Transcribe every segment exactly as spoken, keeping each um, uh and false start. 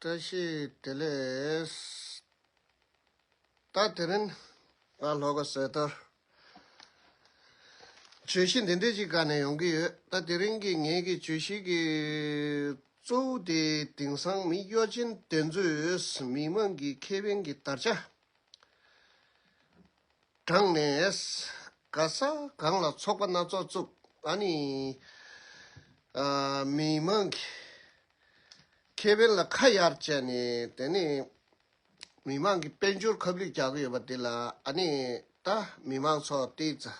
བཀྲ་ཤིས་བདེ་ལེགས། ད་དེ་རིང་ང་ལྷོ་ཁ་ཟེར་ཐོར་བརྗོད་གཞི་འདི་འདྲ་ཅིག་ག་ནས་ཡོང་གི་ཡོད། ད་དེ་རིང་གི་ངེད་ཀྱི་བརྗོད་གཞི་གི་གཙོ་བོ་དེ་དེང་སང་མི་གཡོ་ཅན་དེ་ཚོས་མི་མང་གི་ཁེ་ཕན་གྱི་དར་ཆ་དྲངས་ནས་ག་ས་གང་ལ་ཚོགས་པ་སྣ་ཚོགས་བཙུགས། ཨ་ནི་ཨ་མི་མང་གི་ཁེ་ཕན་ལ་ཁ་གཡར་བྱས་ནས། དེ་ནས་མི་མང་གི་དཔལ་འབྱོར་ཁ་བསླུས་རྒྱག་གི་ཡོད་པ་དེ་ལ། ཨ་ནི་ད་མི་མང་ཚོ་ཏོག་ཙམ་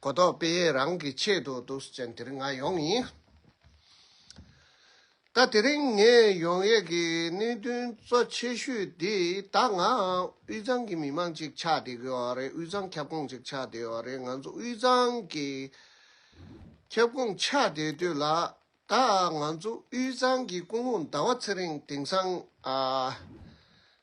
གོ་རྟོགས་སྤེལ་ཡས་རང་གི་ཆེད་དུ་འདུག་ཟེར་དེ་རིང་ང་ཡོང་ཡིན། ད་དེ་རིང་ངས་ཡོང་ཡས་ཀྱི་གནད་དོན་གཙོ་ཆེ་ཤོས་འདི། ད་ང་དབུས་གཙང་གི་མི་མང་ཅིག་ཆགས་བསྡད་ཀྱི་ཡོད་རེད། དབུས་གཙང་ཁྱབ་ཁོངས་ཅིག་ཆགས་བསྡད་ཡོད་རེད། ང་ཚོ་དབུས་གཙང་གི་ཁྱབ་ཁོངས་ཆགས་བསྡད་དུས་ལ། ད་ང་ཚོ་དབུས་གཙང་གི་སྐུ་ངོ་ཟླ་བ་ཚེ་རིང་དེང་སང་ཨ་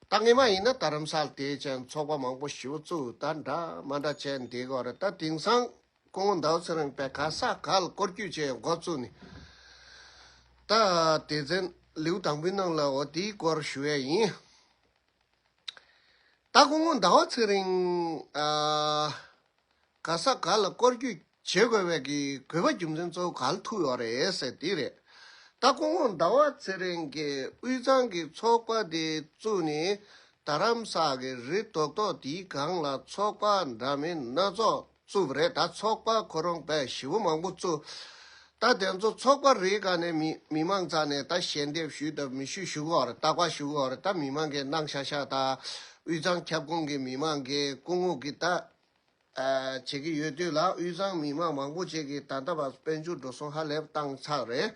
ད་སྔས་མ་ཡིན་ན་རྡ་རམ་ས་ལ་དེ་ཅན་ཚོགས་པ་མང་པོ་ཞེ་པོ་བཙུགས། ད་འདྲ་མ་འདྲ་བྱས་བསྡད་ཀྱི་ཡོད་རེད། ད་དེང་སང་སྐུ་ངོ་ཟླ་བ་ཚེ་རིང་དཔེ་ག་ས་ག་ལ་སྐོར་སྐྱོད་བྱས་འགོ་བཙུགས་ནས། ད་སྡེ་ཚན་ལེའུ་དང་པོའི་ནང་ལ་འོ་དེའི་སྐོར་ཞུ་ཡས་ཡིན། ད་སྐུ་ངོ་ཟླ་བ་ཚེ་རིང་ཨ་ག་ས་ག་ལ་སྐོར་སྐྱོད་བྱེད་དགོས་པའི་གི་དགོས་པ་རྒྱུ་མཚན་གཙོ་བོ་ག་ལ་ཐུག་ཡོད་རེད་ཟེར་དེ་རེད། ད་སྐུ་ངོ་ཟླ་བ་ཚེ་རིང་གིས་དབུས་གཙང་གི་ཚོགས་པ་དེ་བཙུགས་ནས། རྡ་རམ་ས་གི་རི་རྡོག་རྡོག་དེའི་སྒང་ལ་ཚོགས་པ་འདྲ་མིན་སྣ་ཚོགས་བཙུགས་པ་རེད། ད་ཚོགས་པ་ཁོ་རང་དཔེ་ཞེ་པོ་མང་པོ་བཙུགས། ད་དེ་ཚོ་ཚོགས་པ་རེའི་སྒང་ནས་མི་མི་མང་རྩ་ནས་ད་ཞལ་འདེབས་ཞུས་དང་མི་ཞུས་ཞུ་གི་ཡོད་རེད། རྟག་པར་ཞུ་གི་ཡོད་རེད། ད་མི་མང་གིས་གནང་ཤག་ཤག་ད་དབུས་གཙང་ཁྱབ་ཁོངས་ཀྱི་མི་མང་གིས་སྐུ་ངོ་གི་ད་ཨ་བྱེད་ཀྱི་ཡོད་དུས་ལ། དབུས་གཙང་མི་མང་མང་པོ་ཅིག་གིས་ད་ལྟ་བར་དཔལ་འབྱོར་འགྲོ་སོང་ཧ་ལས་པ་བཏང་ཚར་རེད།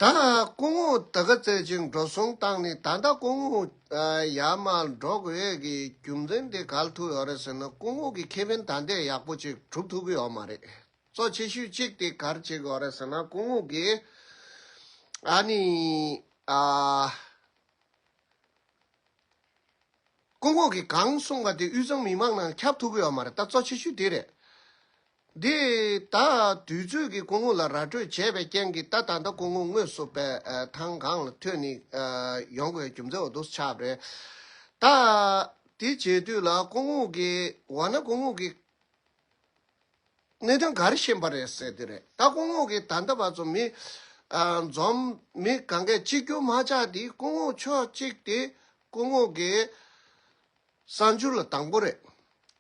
ད་སྐུ་ངོ་ད་ག་ཚོད་ཅིག་འགྲོ་སོང་བཏང་ནས། ད་ལྟ་སྐུ་ངོ་ཨ་ཡར་མར་འགྲོ་དགོས་ཀྱི་རྒྱུ་མཚན་དེ་ག་ལ་ཐུག་ཡོད་རེད་ཟེར་ན། སྐུ་ངོ་གི་ཁེ་ཕན་ད་ལྟ་ཡག་པོ་ཅིག་གྲུབ་ཐུབ་ཀྱི་ཡོད་མ་རེད། གཙོ་ཆེ་ཤོས་གཅིག་དེ་ག་རེ་བྱེད་ཀྱི་ཡོད་རེད་ཟེར་ན། སྐུ་ངོ་གིས་ཨ་ནི་ཨ་སྐུ་ངོ་གིས་གང་གསུངས་པ་དེ་དབུས་གཙང་མི་མང་ནང་ཁྱབ་ཐུབ་ཀྱི་ཡོད་མ་རེད། ད་གཙོ་ཆེ་ཤོས་དེ་རེད། འདི་ད་དུས་ཚོད་ཀྱིས་སྐུ་ངོ་ལ་ར་སྤྲོད་བྱས་པའི་རྐྱེན་གྱིས། ད་ད་ལྟ་སྐུ་ངོ་དངོས་སུ་པའི་ཨ་ཐང་སྒང་ལ་ཐོན་ནས་ཨ་ཡོང་དགོས་རྒྱུ་མཚན་འོ་འདུག་ཆགས་པ་རེད། ད་དེ་བྱེད་དུས་ལ་སྐུ་ངོ་གིས་འོ་ན་སྐུ་ངོ་གིས་གནད་དོན་ག་རེ་ཤེས་པ་རེད་ཟེར་དེ་རེད། ད་སྐུ་ངོ་གིས་ད་ལྟ་བར་དུ་མི་ཨ་འཛོམས་མི་གང་གས་གཅིག་གྱུར་མ་ཆགས་དེ། སྐུ་ངོ་ཕྱོགས་གཅིག་དེ་སྐུ་ངོ་གིས་གསར་འགྱུར་ལ་དང་པོ་རེད།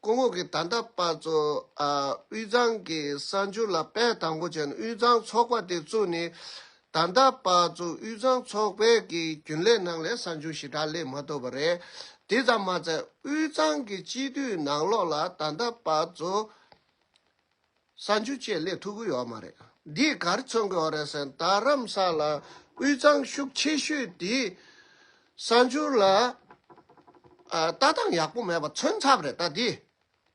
སྐུ་ངོ་གིས་ད་ལྟ་བར་དུ་ཨ་དབུས་གཙང་གི་གསར་འགྱུར་ལ་དཔེ་དང་པོ་བྱས་ནས། དབུས་གཙང་ཚོགས་པ་དེ་བཙུགས་ནས་ད་ལྟ་བར་དུ་དབུས་གཙང་ཚོགས་པའི་གི་རྒྱུན་ལས་ནང་ལ་གསར་འགྱུར་ཞེ་དྲག་སླེབས་མ་ཐུབ་པ་རེད། དེ་ཙམ་མ་ཚད་དབུས་གཙང་གི་སྤྱི་འཐུས་ནང་ལོགས་ལ་ད་ལྟ་བར་དུ་གསར་འགྱུར་བཅས་སླེབས་ཐུབ་ཀྱི་ཡོད་མ་རེད། འདིས་ག་རེ་མཚོན་གྱི་ཡོད་རེད་ཟེར་ན། རྡ་རམ་ས་ལ་དབུས་གཙང་ཤུགས་ཆེ་ཤོས་དེ་གསར་འགྱུར་ལ་ཨ་ལྟ་སྟངས་ཡག་པོ་མེད་པ་མཚོན་ཚར་བ་རེད། ད་འདི་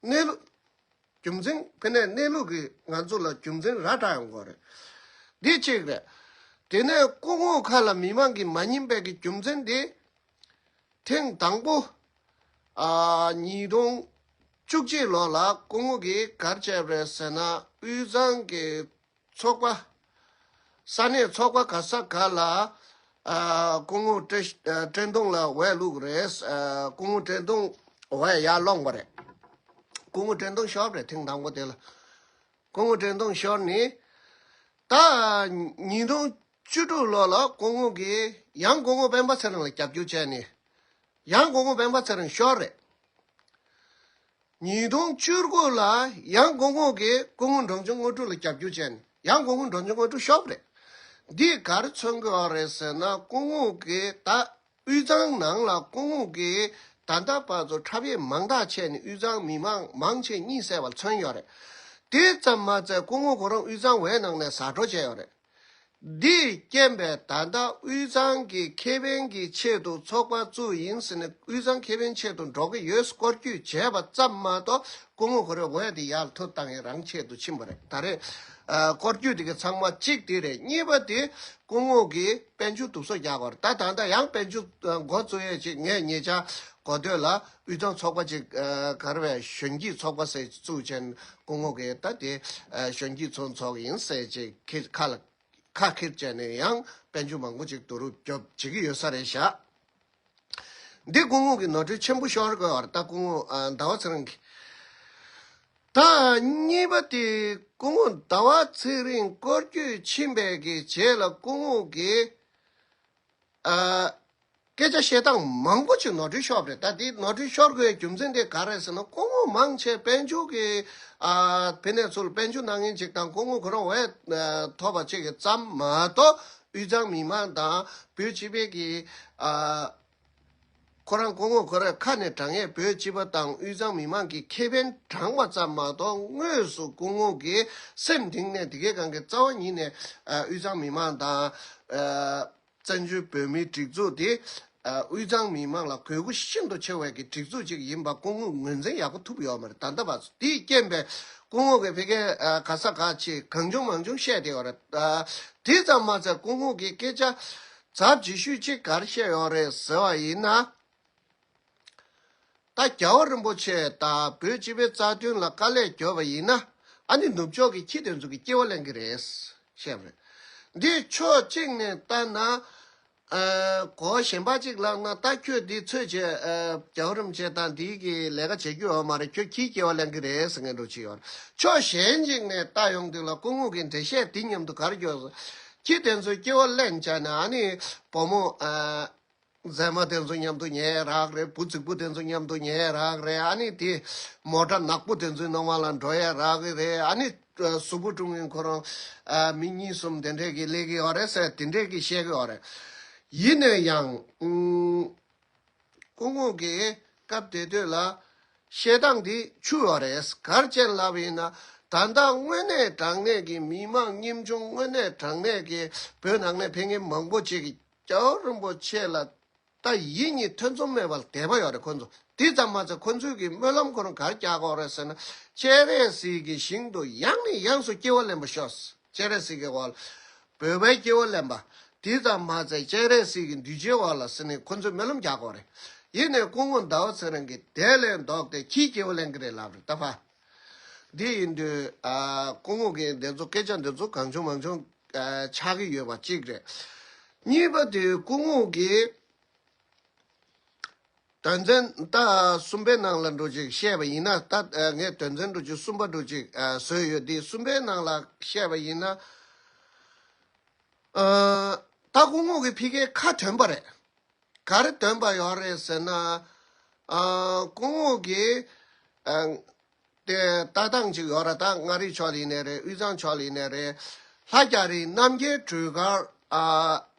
གནས་ལུགས་རྒྱུ་མཚན། དཔེར་ན་གནས་ལུགས་ཀྱིས་ང་ཚོ་ལ་རྒྱུ་མཚན་ར་སྤྲད་ཡོང་གི་ཡོད་རེད། འདི་གཅིག་རེད། དེ་ནས་སྐུ་ངོ་ཁ་ལ་མི་མང་གིས་མ་ཉན་པའི་གི་རྒྱུ་མཚན་དེ། ཐེངས་དང་པོ་ཨ་ཉིས་སྟོང་བཅུ་གཅིག་ལོ་ལ་སྐུ་ངོ་གིས་ག་རེ་བྱས་པ་རེད་ཟེར་ན། དབུས་གཙང་གི་ཚོགས་པ། ས་གནས་ཚོགས་པ་ག་ས་ག་ལ་ཨ་སྐུ་ངོ་བཀྲས་ཨ་བཀྲས་མཐོང་ལ་འོས་བླུགས་རེད། ཨ་སྐུ་ངོ་བཀྲས་མཐོང་འོས་ཡར་སློང་བ་རེད། སྐུ་ངོ་བཀྲས་མཐོང་ཤོར་རེད། ཐེངས་དང་པོ་དེ་ལ་སྐུ་ངོ་བཀྲས་མཐོང་ཤོར་ནས། ད་ཉིས་སྟོང་བཅུ་དྲུག་ལོ་ལ་སྐུ་ངོ་གིས་ཡང་སྐུ་ངོ་སྤེན་པ་ཚེ་རིང་ལ་རྒྱབ་སྐྱོར་བྱས་ནས། ཡང་སྐུ་ངོ་སྤེན་པ་ཚེ་རིང་ཤོར་རེད། ཉིས་སྟོང་བཅུ་དགུ་ལ་ཡང་སྐུ་ངོ་གིས་སྐུ་ངོ་འབྲོང་ཆུང་དངོས་གྲུབ་ལ་རྒྱབ་སྐྱོར་བྱས་ནས། ཡང་སྐུ་ངོ་འབྲོང་ཆུང་དངོས་གྲུབ་ཤོར་རེད། འདིས་ག་རེ་མཚོན་གྱི་ཡོད་རེད་ཟེར་ན། སྐུ་ངོ་གིས་ད་དབུས་གཙང་ནང་ལ་སྐུ་ངོ་གིས་ད་ལྟ་བར་དུ་འཁྲབ་ཡས་མང་དག་བྱས་ནས་དབུས་གཙང་མི་མང་མང་ཆེ་གཉིད་སད་པ་མཚོན་ཡོད་རེད། དེ་ཙམ་མ་ཚད་སྐུ་ངོ་ཁོ་རང་དབུས་གཙང་བའི་ནང་ནས་ཟ་འགྲོ་བྱས་ཡོད་རེད། འདིས་རྐྱེན་པས་ད་ལྟ་དབུས་གཙང་གི་ཁེ་ཕན་གྱི་ཆེད་དུ་ཚོགས་པ་བཙུགས་ཡིན་ཟེར་ནས། དབུས་གཙང་ཁེ་ཕན་ཆེད་དུ་འགྲོ་གི་ཡོད་སྐོར་སྐྱོད་བྱས་པ་ཙམ་མ་གཏོགས། སྐུ་ངོ་ཁོ་རའི་འོས་དེ་ཡར་མཐོ་བཏང་ཡས་རང་ཆེད་དུ་ཕྱིན་པ་རེད། ད་རེས་ཨ་སྐོར་སྐྱོད་དེ་གི་ཚང་མ་གཅིག་དེ་རེད། གཉིས་པ་དེ་སྐུ་ངོ་གིས་དཔལ་འབྱོར་སྡུག་སོ་རྒྱག་པ་རེད། ད་ད་ལྟ་ཡང་དཔལ་འབྱོར་ཨ་འགོ་བཙུགས་ཡས་ཅིག་ངས་ཉེ་ཆར་གོ་ཐོས་ལ། དབུས་གཙང་ཚོགས་པ་ཅིག་ཨ་ག་རེ་བས་གཞོན་སྐྱེས་ཚོགས་པ་ཟེར་བཙུགས་བྱས། སྐུ་ངོ་གིས་ད་དེ་ཨ་གཞོན་སྐྱེས་ཚོ་ཚོགས་ཡིན་ཟེར་ཅིག་ཁ་ལ། ཁ་ཁེར་བྱས་ནས་ཡང་དཔལ་འབྱོར་མང་པོ་ཅིག་བསྡུ་རུབ་རྒྱོབ་བྱེད་ཀྱི་ཡོད་ས་རེད་ཤག་འདི་སྐུ་ངོ་གི་ནོར་འཁྲུལ་ཆེན་པོ་ཤོར་དགོས་བར་ད་སྐུ་ངོ་ཨ་ཟླ་བ་ཚེ་རིང་གིས། ད་གཉིས་པ་དེ་སྐུ་ངོ་ཟླ་བ་ཚེ་རིང་སྐོར་སྐྱོད་ཕྱིན་པའི་གི་རྗེས་ལ་སྐུ་ངོ་གིས་ཨ། སྐད་ཆ་བཤད་སྟངས་མང་པོ་ཅིག་ནོར་འཁྲུལ་ཤོར་རེད། ད་དེ་ནོར་འཁྲུལ་ཤོར་དགོས་རྒྱུ་མཚན་དེ་ག་རེད་ཟེར་ན་སྐུ་ངོ་མང་ཆེ་དཔལ་འབྱོར་གྱི་ཨ་ཕན་ནས་ཚུར་དཔལ་འབྱོར་གནང་མཁན་ཅིག་དང་སྐུ་ངོ་ཁོ་རང་འོས་ཐོབ་པ་ཅིག་གི་ཙམ་མ་གཏོགས་དབུས་གཙང་མི་མང་དང་བོད་སྤྱི་པའི་གི་ཨ་ཁོ་རང་སྐུ་ངོ་ཁོ་རའི་ཁ་ནས་དྲང་ངེས་བོད་སྤྱི་པ་དང་དབུས་གཙང་མི་མང་གི་ཁེ་ཕན་དྲང་བ་ཙམ་མ་གཏོགས་དངོས་སུ་སྐུ་ངོ་གི་སེམས་གཏིང་ནས་དེ་གའི་སྒང་གི་རྩ་བ་ཉིད་ནས་ཨ་དབུས་གཙང་མི་མང་དང་ཨ། བཙན་བྱོལ་བོད་མིའི་སྒྲིག་འཛུགས་དེ་ཨ་དབུས་གཙང་མི་མང་ལ་དགོས་མཁོ་ཤིན་ཏུ་ཆེ་བའི་གི་སྒྲིག་འཛུགས་ཅིག་ཡིན་པ་སྐུ་ངོས་ངོས་འཛིན་ཡག་པོ་ཐུབ་ཡོད་མ་རེད། ད་ལྟ་བར་དུ་དེའི་རྐྱེན་པས་སྐུ་ངོ་གིས་ཕ་གིའི་ཨ་ག་ས་ག་ཅིག་གང་བྱུང་མང་བྱུང་བཤད་བསྡད་ཡོད་རེད། ཨ་དེ་ཙམ་མ་ཚད་སྐུ་ངོ་གིས་སྐད་ཆ་ཚབས་ཆེ་ཤོས་ཅིག་ག་རེ་བཤད་ཡོད་རེད་ཟེར་བ་ཡིན་ན། ད་རྒྱལ་བ་རིན་པོ་ཆེ་དང་བོད་སྤྱི་པའི་རྩ་དོན་ལ་དཀའ་ལས་བརྒྱབ་པ་ཡིན་ན་ཨ་ནི་ནུབ་ཕྱོགས་ཀྱི་ཁྱི་དེ་ཚོ་གི་སྐྱེ་བ་ལེན་གི་རེད་བཤད་པ་རེད། འདི་ཕྱོགས་གཅིག་ནས་ལྟ་ན་ཨ་གོ་གཞན་པ་གཅིག་ལབ་ན་ད་ཁྱོད་འདི་ཚོད་བྱས་ཨ་རྒྱལ་བ་རིན་པོ་ཆེ་དང་འདི་གི་ལས་ཀ་བྱེད་རྒྱུ་ཡོད་མ་རེད། ཁྱོད་ཁྱིའི་སྐྱེ་བ་ལེན་གི་རེད་ཟེར་མཁན་འདྲ་ཅིག་ཡོད་རེད། ཕྱོགས་གཞན་གཅིག་ནས་ལྟ་ཡོང་དུས་ལ་སྐུ་ངོ་གི་འགྲེལ་བཤད་འདི་མཉམ་དུ་ག་རེ་བརྗོད་ཟེར། ཁྱི་དེ་ཚོའི་སྐྱེ་བ་ལེན་བྱས་ན་ཨ་ནི་བུ་མོ་ཨ། མཛེས་མ་དེ་ཚོ་མཉམ་དུ་ཉལ་རག་རེད། བུ་རྫིག་པོ་དེ་ཚོ་མཉམ་དུ་ཉལ་རག་རེད། ཨ་ནི་དེ་མོ་ཊ་ནག་པོ་དེ་ཚོའི་ནང་མ་ལ་འགྲོ་ཡ་རག་གི་རེད། ཨ་ནི་གཟུགས་པོ་སྲུང་མཁན་ཁོ་རང་ཨ་མི་གཉིས་གསུམ་དེ་འདྲས་ཀྱི་སླེབས་ཀྱི་ཡོད་རེད་ཟེར་དེ་འདྲས་ཀྱི་བཤད་ཀྱི་ཡོད་རེད། ཡིན་ན་ཡང་ཨུམ། སྐུ་ངོ་གིས་སྐབས་དེ་དུས་ལ་བཤད་སྟངས་འདི་འཕྱུགས་ཡོད་རེད། ག་རེ་བྱས་ལབ་ཡིན་ན་ད་ལྟ་དངོས་གནས་དྲང་གནས་ཀྱི་མི་མང་ཉམ་ཆུང་དངོས་གནས་དྲང་གནས་ཀྱི་བོད་ནང་ནས་ཕེབས་མཁན་མང་པོ་ཅིག་གིས་རྒྱལ་བ་རིན་པོ་ཆེ་ལ་ད་ཡིད་གཉིས་ཐེ་ཚོམ་མེད་པར་དད་པ་ཡོད་རེད་ཁོ་ཚོ། དེ་ཙམ་མ་ཚད་ཁོ་ཚོས་ཀྱི་སྨོན་ལམ་ཁོ་རང་ག་རེ་རྒྱག་གི་ཡོད་རེད་ཟེར་ན་སྤྱན་རས་གཟིགས་ཀྱི་ཞིང་དུ་ཡང་ནས་ཡང་དུ་སྐྱེ་བ་ལེན་པར་ཤོག་སྤྱན་རས་གཟིགས་ཀྱི་འོག་ལ་བོད་པའི་སྐྱེ་བ་ལེན་པ། དེ་ཙམ་མ་ཚད་སྤྱན་རས་གཟིགས་ཀྱི་གདུལ་བྱའི་འོག་ལ་ཟེར་ནས་ཁོ་ཚོས་སྨོན་ལམ་རྒྱག་གི་ཡོད་རེད། ཡིན་ནའི་སྐུ་ངོ་ཟླ་བ་ཚེ་རིང་གིས་དེ་ལས་ལྡོག་སྟེ་ཁྱིའི་སྐྱེ་བ་ལེན་གི་རེད་ལབ་རེད་ད་ཕ། འདི་ཡིན་དུས་ཨ་སྐུ་ངོ་གིས་འདི་ཚོ་སྐད་ཆ་འདི་ཚོ་གང་བྱུང་མང་བྱུང་ཨ་ཆགས་ཀྱི་ཡོད་པ་གཅིག་རེད། གཉིས་པ་དེ་སྐུ་ངོ་གིས་དོན་ཚན་ད་གསུམ་པའི་ནང་ལ་འགྲོ་ཅིག་བཤད་པ་ཡིན་ན་ད་ཨ་ངས་དོན་ཚན་འགྲོ་ཅིག་གསུམ་པ་འགྲོ་ཅིག་ཨ་བཟོས་ཡོད། འདི་གསུམ་པའི་ནང་ལ་བཤད་པ་ཡིན་ན་ཨ་ད་སྐུ་ངོ་གིས་ཕ་གིའི་ཁ་ཐོན་པ་རེད། ག་རེ་འདོན་པ་ཡོད་རེད་ཟེར་ན། ཨ་སྐུ་ངོ་གིས་ཨ་དེ་ལྟ་སྟངས་ཅིག་ཡོད་རེད། ད་མངའ་རིས་ཕྱོགས་ལ་ཡིན་ནའི་རེད། དབུས་གཙང་ཕྱོགས་ལ་ཡིན་ནའི་རེད། ལྷ་རྒྱ་རི་རྣམ་རྒྱལ་སྒྲོལ་དཀར་ཨ་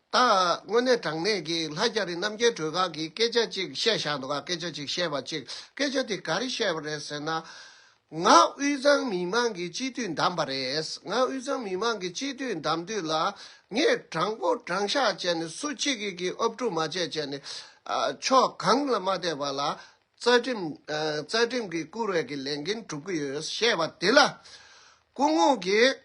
ད་དངོས་གནས་དྲང་གནས་ཀྱི་ལྷ་རྒྱ་རི་རྣམ་རྒྱལ་སྒྲོལ་དཀར་གྱིས་སྐད་ཆ་ཅིག་བཤད་བཞག་འདུག་ག་སྐད་ཆ་ཅིག་བཤད་པ་ཅིག་སྐད་ཆ་དེ་ག་རེ་བཤད་པ་རེད་ཟེར་ན། ང་དབུས་གཙང་མི་མང་གི་སྤྱི་འཐུས་བདམས་པ་རེད། ང་དབུས་གཙང་མི་མང་གི་སྤྱི་འཐུས་བདམས་དུས་ལ་ངས་དྲང་པོ་དྲང་བཞག་བྱས་ནས་སུ་གཅིག་གིས་ཀྱི་ཨབ་ཕྲུག་མ་བྱས་བྱས་ནས་ཨ་ཕྱོགས་གང་ལ་མ་བལྟས་པ་ལ་རྩ་ཁྲིམས་ཨ་རྩ་ཁྲིམས་ཀྱིས་བསྐུར་བའི་གི་ལས་འགན་སྒྲུབ་ཀྱི་ཡོད་བཤད་པ་དེ་ལ་སྐུ་ངོ་གིས་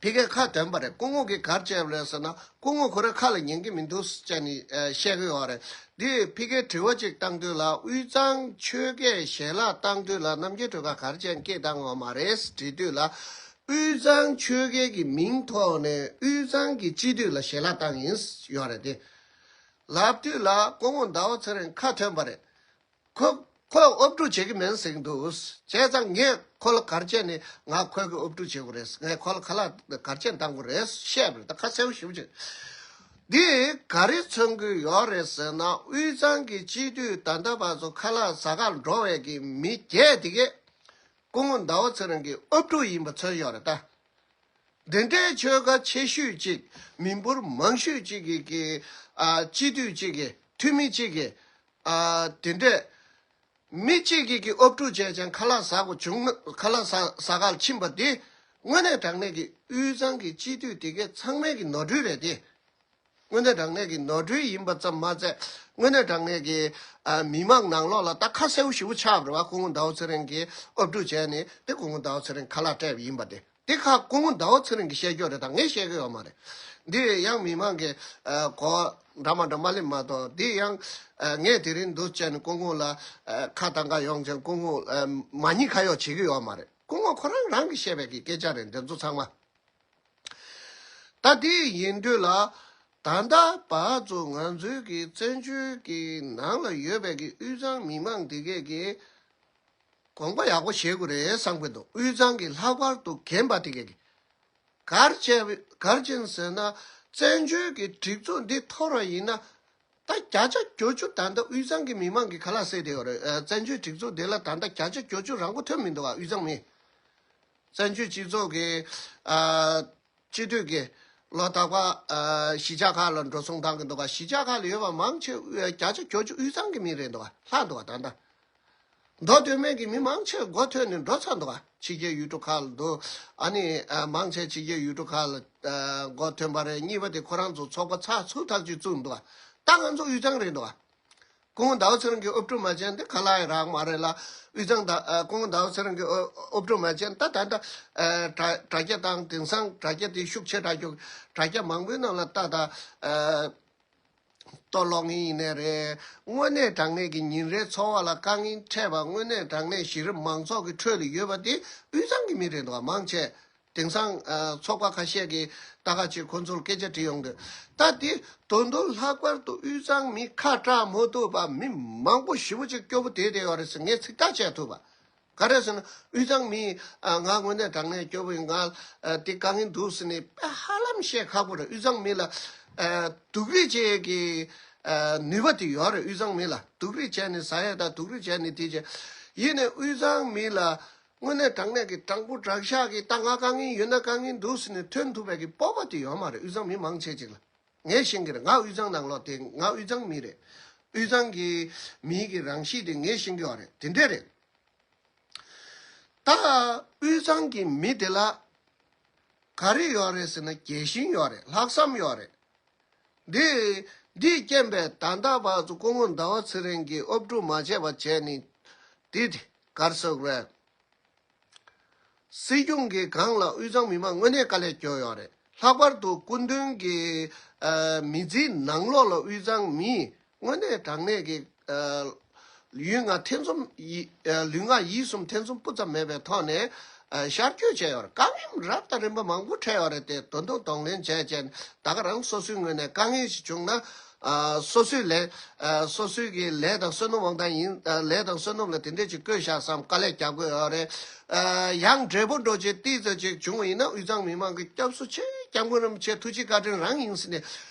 ཕ་གིའི་ཁ་ཐོན་པ་རེད། སྐུ་ངོ་གིས་ག་རེ་བྱས་པ་རེད་ཟེར་ན་སྐུ་ངོ་ཁོ་རའི་ཁ་ལ་ཉན་གྱི་མི་འདུག་ཟེར་ནས་ཨ་བཤད་ཀྱི་ཡོད་རེད། འདི་ཕ་གིའི་དྲི་བ་ཅིག་བཏང་དུས་ལ་དབུས་གཙང་ཆོལ་ཁའི་ཞལ་ལག་བཏང་དུས་ལ་རྣམ་རྒྱལ་སྒྲོལ་དཀར་ག་རེ་བྱས་ནས་སྐད་བཏང་ཡོད་མ་རེད་དྲིས་དུས་ལ་དབུས་གཙང་ཆོལ་ཁའི་གི་མིང་ཐོག་ནས་དབུས་གཙང་གི་སྤྱི་འཐུས་ལ་ཞལ་ལག་བཏང་ཡིན་ཡོད་རེད་དེ། ལབ་དུས་ལ་སྐུ་ངོ་ཟླ་བ་ཚེ་རིང་ཁ་ཐོན་པ་རེད། ཁོ་ཁོས་ཨབ་ཕྲུག་བྱེད་ཀྱི་མིན་ཟེར་གྱི་འདུག་བྱས་ཙང་ངས་ཁོ་ལ་ག་རེ་བྱས་ནས་ང་ཁོའི་གི་ཨབ་ཕྲུག་བྱེད་དགོས་རེད། ངས་ཁོ་ལ་ཁ་ལག་ག་རེ་བྱས་ནས་བཏང་དགོས་རེད་བཤད་པ་རེད། ད་ཁ་གསལ་པོ་ཞེ་པོ་ཅིག་འདི་ག་རེ་མཚོན་གྱི་ཡོད་རེད་ཟེར་ན་དབུས་གཙང་གི་སྤྱི་འཐུས་ད་ལྟ་བར་དུ་ཁ་ལག་ཟ་གར་འགྲོ་བའི་གི་མི་བརྒྱད་དེ་གས་སྐུ་ངོ་ཟླ་བ་ཚེ་རིང་གི་ཨབ་ཕྲུག་ཡིན་པ་མཚོན་ཡོད་རེད་ད། འདི་འདྲའི་ཆོལ་ཁ་ཆེ་ཤོས་ཅིག་མི་འབོར་མང་ཤོས་ཅིག་གི་གི་ཨ་སྤྱི་འཐུས་ཅིག་གི་འཐུས་མི་ཅིག་གི་ཨ་དེ་འདྲས་མི་གཅིག་གི་གི་ཨབ་ཕྲུག་བྱས་ཀྱང་ཁ་ལག་ཟ་དགོས་བྱུང་ན་ཁ་ལག་ཟ་ཟ་གར་ཕྱིན་པ་དེ་དངོས་གནས་དྲང་གནས་ཀྱི་དབུས་གཙང་གི་སྤྱི་འཐུས་དེ་གས་ཚང་མའི་གི་ནོར་འཁྲུལ་རེད་དེ། དངོས་གནས་དྲང་གནས་ཀྱི་ནོར་འཁྲུལ་ཡིན་པ་ཙམ་མ་ཚད་དངོས་གནས་དྲང་གནས་ཀྱི་ཨ་མི་མང་ནང་ལོགས་ལ་ད་ཁ་གསལ་པོ་ཞེ་པོ་ཆགས་པ་རེད་བ། སྐུ་ངོ་ཟླ་བ་ཚེ་རིང་གིས་ཨབ་ཕྲུག་བྱས་ནས་དེ་སྐུ་ངོ་ཟླ་བ་ཚེ་རིང་ཁ་ལག་སྤྲད་པ་ཡིན་པ་དེ། དེ་ཁ་སྐུ་ངོ་ཟླ་བ་ཚེ་རིང་གིས་བཤད་རྒྱུ་རེད་ད། ངས་བཤད་ཀྱི་ཡོད་མ་རེད། འདི་ཡང་མི་མང་གིས་ཨ་གོ་འདྲ་མ་འདྲ་མ་སླེབས་མ་གཏོགས་འདི་ཡང་ཨ་ངས་དེ་རིང་འདུག་བྱས་ནས་སྐུ་ངོ་ལ་ཨ་ཁ་བཏང་ག་ཡོང་བྱས་སྐུ་ངོ་ཨ་མ་ཉེས་ཁ་གཡོག་བྱེད་ཀྱི་ཡོད་མ་རེད། སྐུ་ངོ་ཁོ་རང་རང་གིས་བཤད་པའི་གི་སྐད་ཆ་རེད་འདི་ཚོ་ཚང་མ། ད་ ད་དེ་ཡིན་དུས་ལ། ད་ལྟ་བར་དུ་ང་ཚོའི་གི་བཙན་བྱོལ་གྱི་ནང་ལ་ཡོད་པའི་གི་དབུས་གཙང་མི་མང་དེ་གས་ཀྱི་དགོངས་པ་ཡག་པོ་བཞེས་དགོས་རེད་བསམ་གྱི་འདུག་དབུས་གཙང་གི་ལྷག་པར་དུ་རྒན་པ་དེ་གས་ཀྱི། གར་བྱས་གར་བྱས་ཟེར་ན། བཙན་བྱོལ་གྱི་སྒྲིག་འཛུགས་འདི་འཐོར་བ་ཡིན་ན། ད་བརྒྱ་ཆ་བརྒྱད་ཅུ་ད་ལྟ་དབུས་གཙང་གི་མི་མང་གིས་ཁ་ལག་བཟས་བསྡད་ཡོད་རེད། ཨ། བཙན་བྱོལ་སྒྲིག་འཛུགས་འདི་ལ་ད་ལྟ་བརྒྱ་ཆ་བརྒྱད་ཅུ་རང་མགོ་ཐོན་མི་འདུག་ཨ། དབུས་གཙང་མི། བཙན་བྱོལ་སྤྱི་ཚོགས་ཀྱི། ཨ། སྤྱི་འཐུས་ཀྱི་ལོ་རྟག་པར། ཨ། གཞིས་ཆགས་ཁག་ལ་འགྲོ་སོང་བཏང་གི་འདུག་ག་གཞིས་ཆགས་ཁག་ལ་ཡོད་པ་མང་ཆེ་བ་བརྒྱ་ཆ་བརྒྱད་ཅུ་དབུས་གཙང་གི་མི་རེད་འདུག་ག་ལྷག་འདུག་ག་ད་ལྟ་མདོ་སྟོད་སྨད་ཀྱི་མི་མང་ཆེ་མགོ་ཐོན་ནས་འགྲོ་ཚར་འདུག་ག་ཕྱི་རྒྱལ་ཡུལ་གྲུ་ཁག་ལ་འདུག་ཨ་ནི། ཨ། མང་ཆེ་ཕྱི་རྒྱལ་ཡུལ་གྲུ་ཁག་ལ། ཨ། མགོ་ཐོན་པ་རེད། གཉིས་པ་དེ་ཁོ་རང་ཚོ་ཚོགས་པ་ཚགས་ཚུད་ཐག་ཆོད་བཙུགས་འདུག་ག་ད་ང་ཚོ་དབུས་གཙང་རེད་འདུག་ག་སྐུ་ངོ་ཟླ་བ་ཚེ་རིང་གིས་ཨོབ་ཀྲུ་མ་བྱས་ན་དེ་ཁ་ལག་ཡི་རག་མ་རེད་ལ། དབུས་གཙང་ད། ཨ། སྐུ་ངོ་ཟླ་བ་ཚེ་རིང་གིས་ཨོ་ཨོབ་ཀྲུ་མ་བྱས་ན་ད་ད་ད། ཨ། དྲ་དྲ་རྒྱ་དང་དེང་སང་དྲ་རྒྱ་དེ་ཤུགས་ཆེ་དྲགས་ཀྱོག་དྲ་རྒྱ་མང་པོའི་ནང་ལ་ད་ད། ཨ། ལྟོ་སློང་མཁན་ཡིན་ནའི་རེད། དངོས་གནས་དྲང་གནས་ཀྱི་ཉིན་རེའི་འཚོ་བ་ལ་དཀའ་ངལ་འཕྲད་པ། དངོས་གནས་དྲང་གནས་གཞི་རིམ་མང་ཚོགས་ཀྱི་ཁྲོད་ལ་ཡོད་པ་དེ་དབུས་གཙང་གི་མི་རེད་འདུག་ག་མང་ཆེ། དེང་སང་། ཨ། ཚོགས་པ་ཁ་ཤས་ཀྱིས་ད་ག་ཅིག་ཁོ་ཚོར་སྐད་ཆ་དྲིས་ཡོང་དུས། ད་དེ་ད་དུང་ལྷག་པར་དུ་དབུས་གཙང་མི་ཁ་གྲག་མ་ཐུབ་པ་མི་མང་པོ་ཞེ་པོ་ཅིག་སྐྱོ་པོ་བསྡད་བསྡད་ཡོད་རེད་ཟེར་ངས་ཚིག་ཐག་བཅད་ཐུབ་པ། ག་རེ་ཟེར་ན། དབུས་གཙང་མི། ཨ། ང་དངོས་གནས་དྲང་གནས་སྐྱོ་པོ་ཡིན། ང་། ཨ། དེ་དཀའ་ངལ་འདུག་ཟེར་ནས་དཔེ་ཧ་ལམ་བཤད་ཁག་པོ་རེད། དབུས་གཙང་མི་ལ། ཨ། སྡུག་རུས་བྱེད་ཀྱི། ཨ། ནུས་པ་དེ་ཡོད་རེད། དབུས་གཙང་མི་ལ་སྡུག་རུས་བྱས་ནས་ཟ་ཡ་དང་སྡུག་རུས་བྱས་ནས་དེ་བྱས། ཡིན་ནའི་དབུས་གཙང་མི་ལ་དངོས་གནས་དྲང་གནས་ཀྱི་དྲང་པོ་དྲང་བཞག་གི་ད་ང་དཀའ་ངལ་ཡོད་ན་དཀའ་ངལ་འདུག་ཟེར་ནས་ཐོན་ཐུབ་པའི་གི་སྤོབས་པ་དེ་ཡོད་མ་རེད། དབུས་གཙང་མི་མང་ཆེ་ཅིག་ལ། ངས་ཤེས་ཀྱི་རེད། ང་དབུས་གཙང་ནང་ལོགས་དེ། ང་དབུས་གཙང་མི་རེད། དབུས་གཙང་གི་མིའི་གི་རང་གཤིས་དེ་ངས་ཤེས་ཀྱི་ཡོད་རེད། དེ་འདྲས་རེད། ད་དབུས་གཙང་གི་མི་དེ་ལ་ག་རེ་ཡོད་རེད་ཟེར་ན། རྒྱལ་ཞེན་ཡོད་རེད། ལྷག་བསམ་ཡོད་རེད། འདི་འདིས་རྐྱེན་པས་ད་ལྟ་བར་དུ་སྐུ་ངོ་ཟླ་བ་ཚེ་རིང་གིས་ཨོབ་ཀྲུག་མ་བྱས་པ་བྱས་ནས། འདི་ག་རེ་ཟེར་དགོས་རེད། སྲིད་སྐྱོང་གི་སྒང་ལ་དབུས་གཙང་མི་མང་དངོས་གནས་དཀའ་ལས་སྐྱོ་ཡོད་རེད། ལྷག་པར་དུ་སྐུ་མདུན་གྱི། ཨ། མི་ཚེའི་ནང་ལོགས་ལ་དབུས་གཙང་མིས་དངོས་གནས་དྲང་གནས་ཀྱི། ཨ། ལུས་ངག་ཐེ་ཚོམ་ཡི། ཨ། ལུས་ངག་ཡིད་གསུམ་ཐེ་ཚོམ་སྤུ་ཙམ་མེད་པའི་ཐོག་ནས། ཨ། ཤར་བསྐྱོད་བྱས་ཡོད་རེད། དཀའ་ངལ་རབ་དང་རིམ་པ་མང་པོ་འཕྲད་ཡོད་རེད་དེ། ད་དུང་གདོང་ལེན་བྱས་བྱས་ནས། ད་ག་རང་སོ་སོའི་ངོས་ནས་དཀའ་ངལ་ཞིག་བྱུང་ན། ཨ། སོ་སོའི་ལས། ཨ། སོ་སོའི་གི་ལས་དང་བསོད་ནམས་དབང་ཐང་ཡིན། ཨ། ལས་དང་བསོད་ནམས་ལ་དེ་འདྲས་ཅིག་བཀོད་བཞག་བསམ། དཀའ་ལས་རྒྱག་དགོས་ཡོད་རེད། ཨ། ཡང་འབྲས་བུ་འགྲོ་ཆེད་ཏིས་ཙམ་ཅིག་བྱུང་བ་ཡིན་ན། དབུས་གཙང་མི་མང་གི་སྐྱབས་སུ་མཆི། སྐྱབས་མགོན་རིན་པོ་ཆེ་ཐུགས་རྗེ་བཀའ་དྲིན་རང་ཡིན་ཟེར་ནས།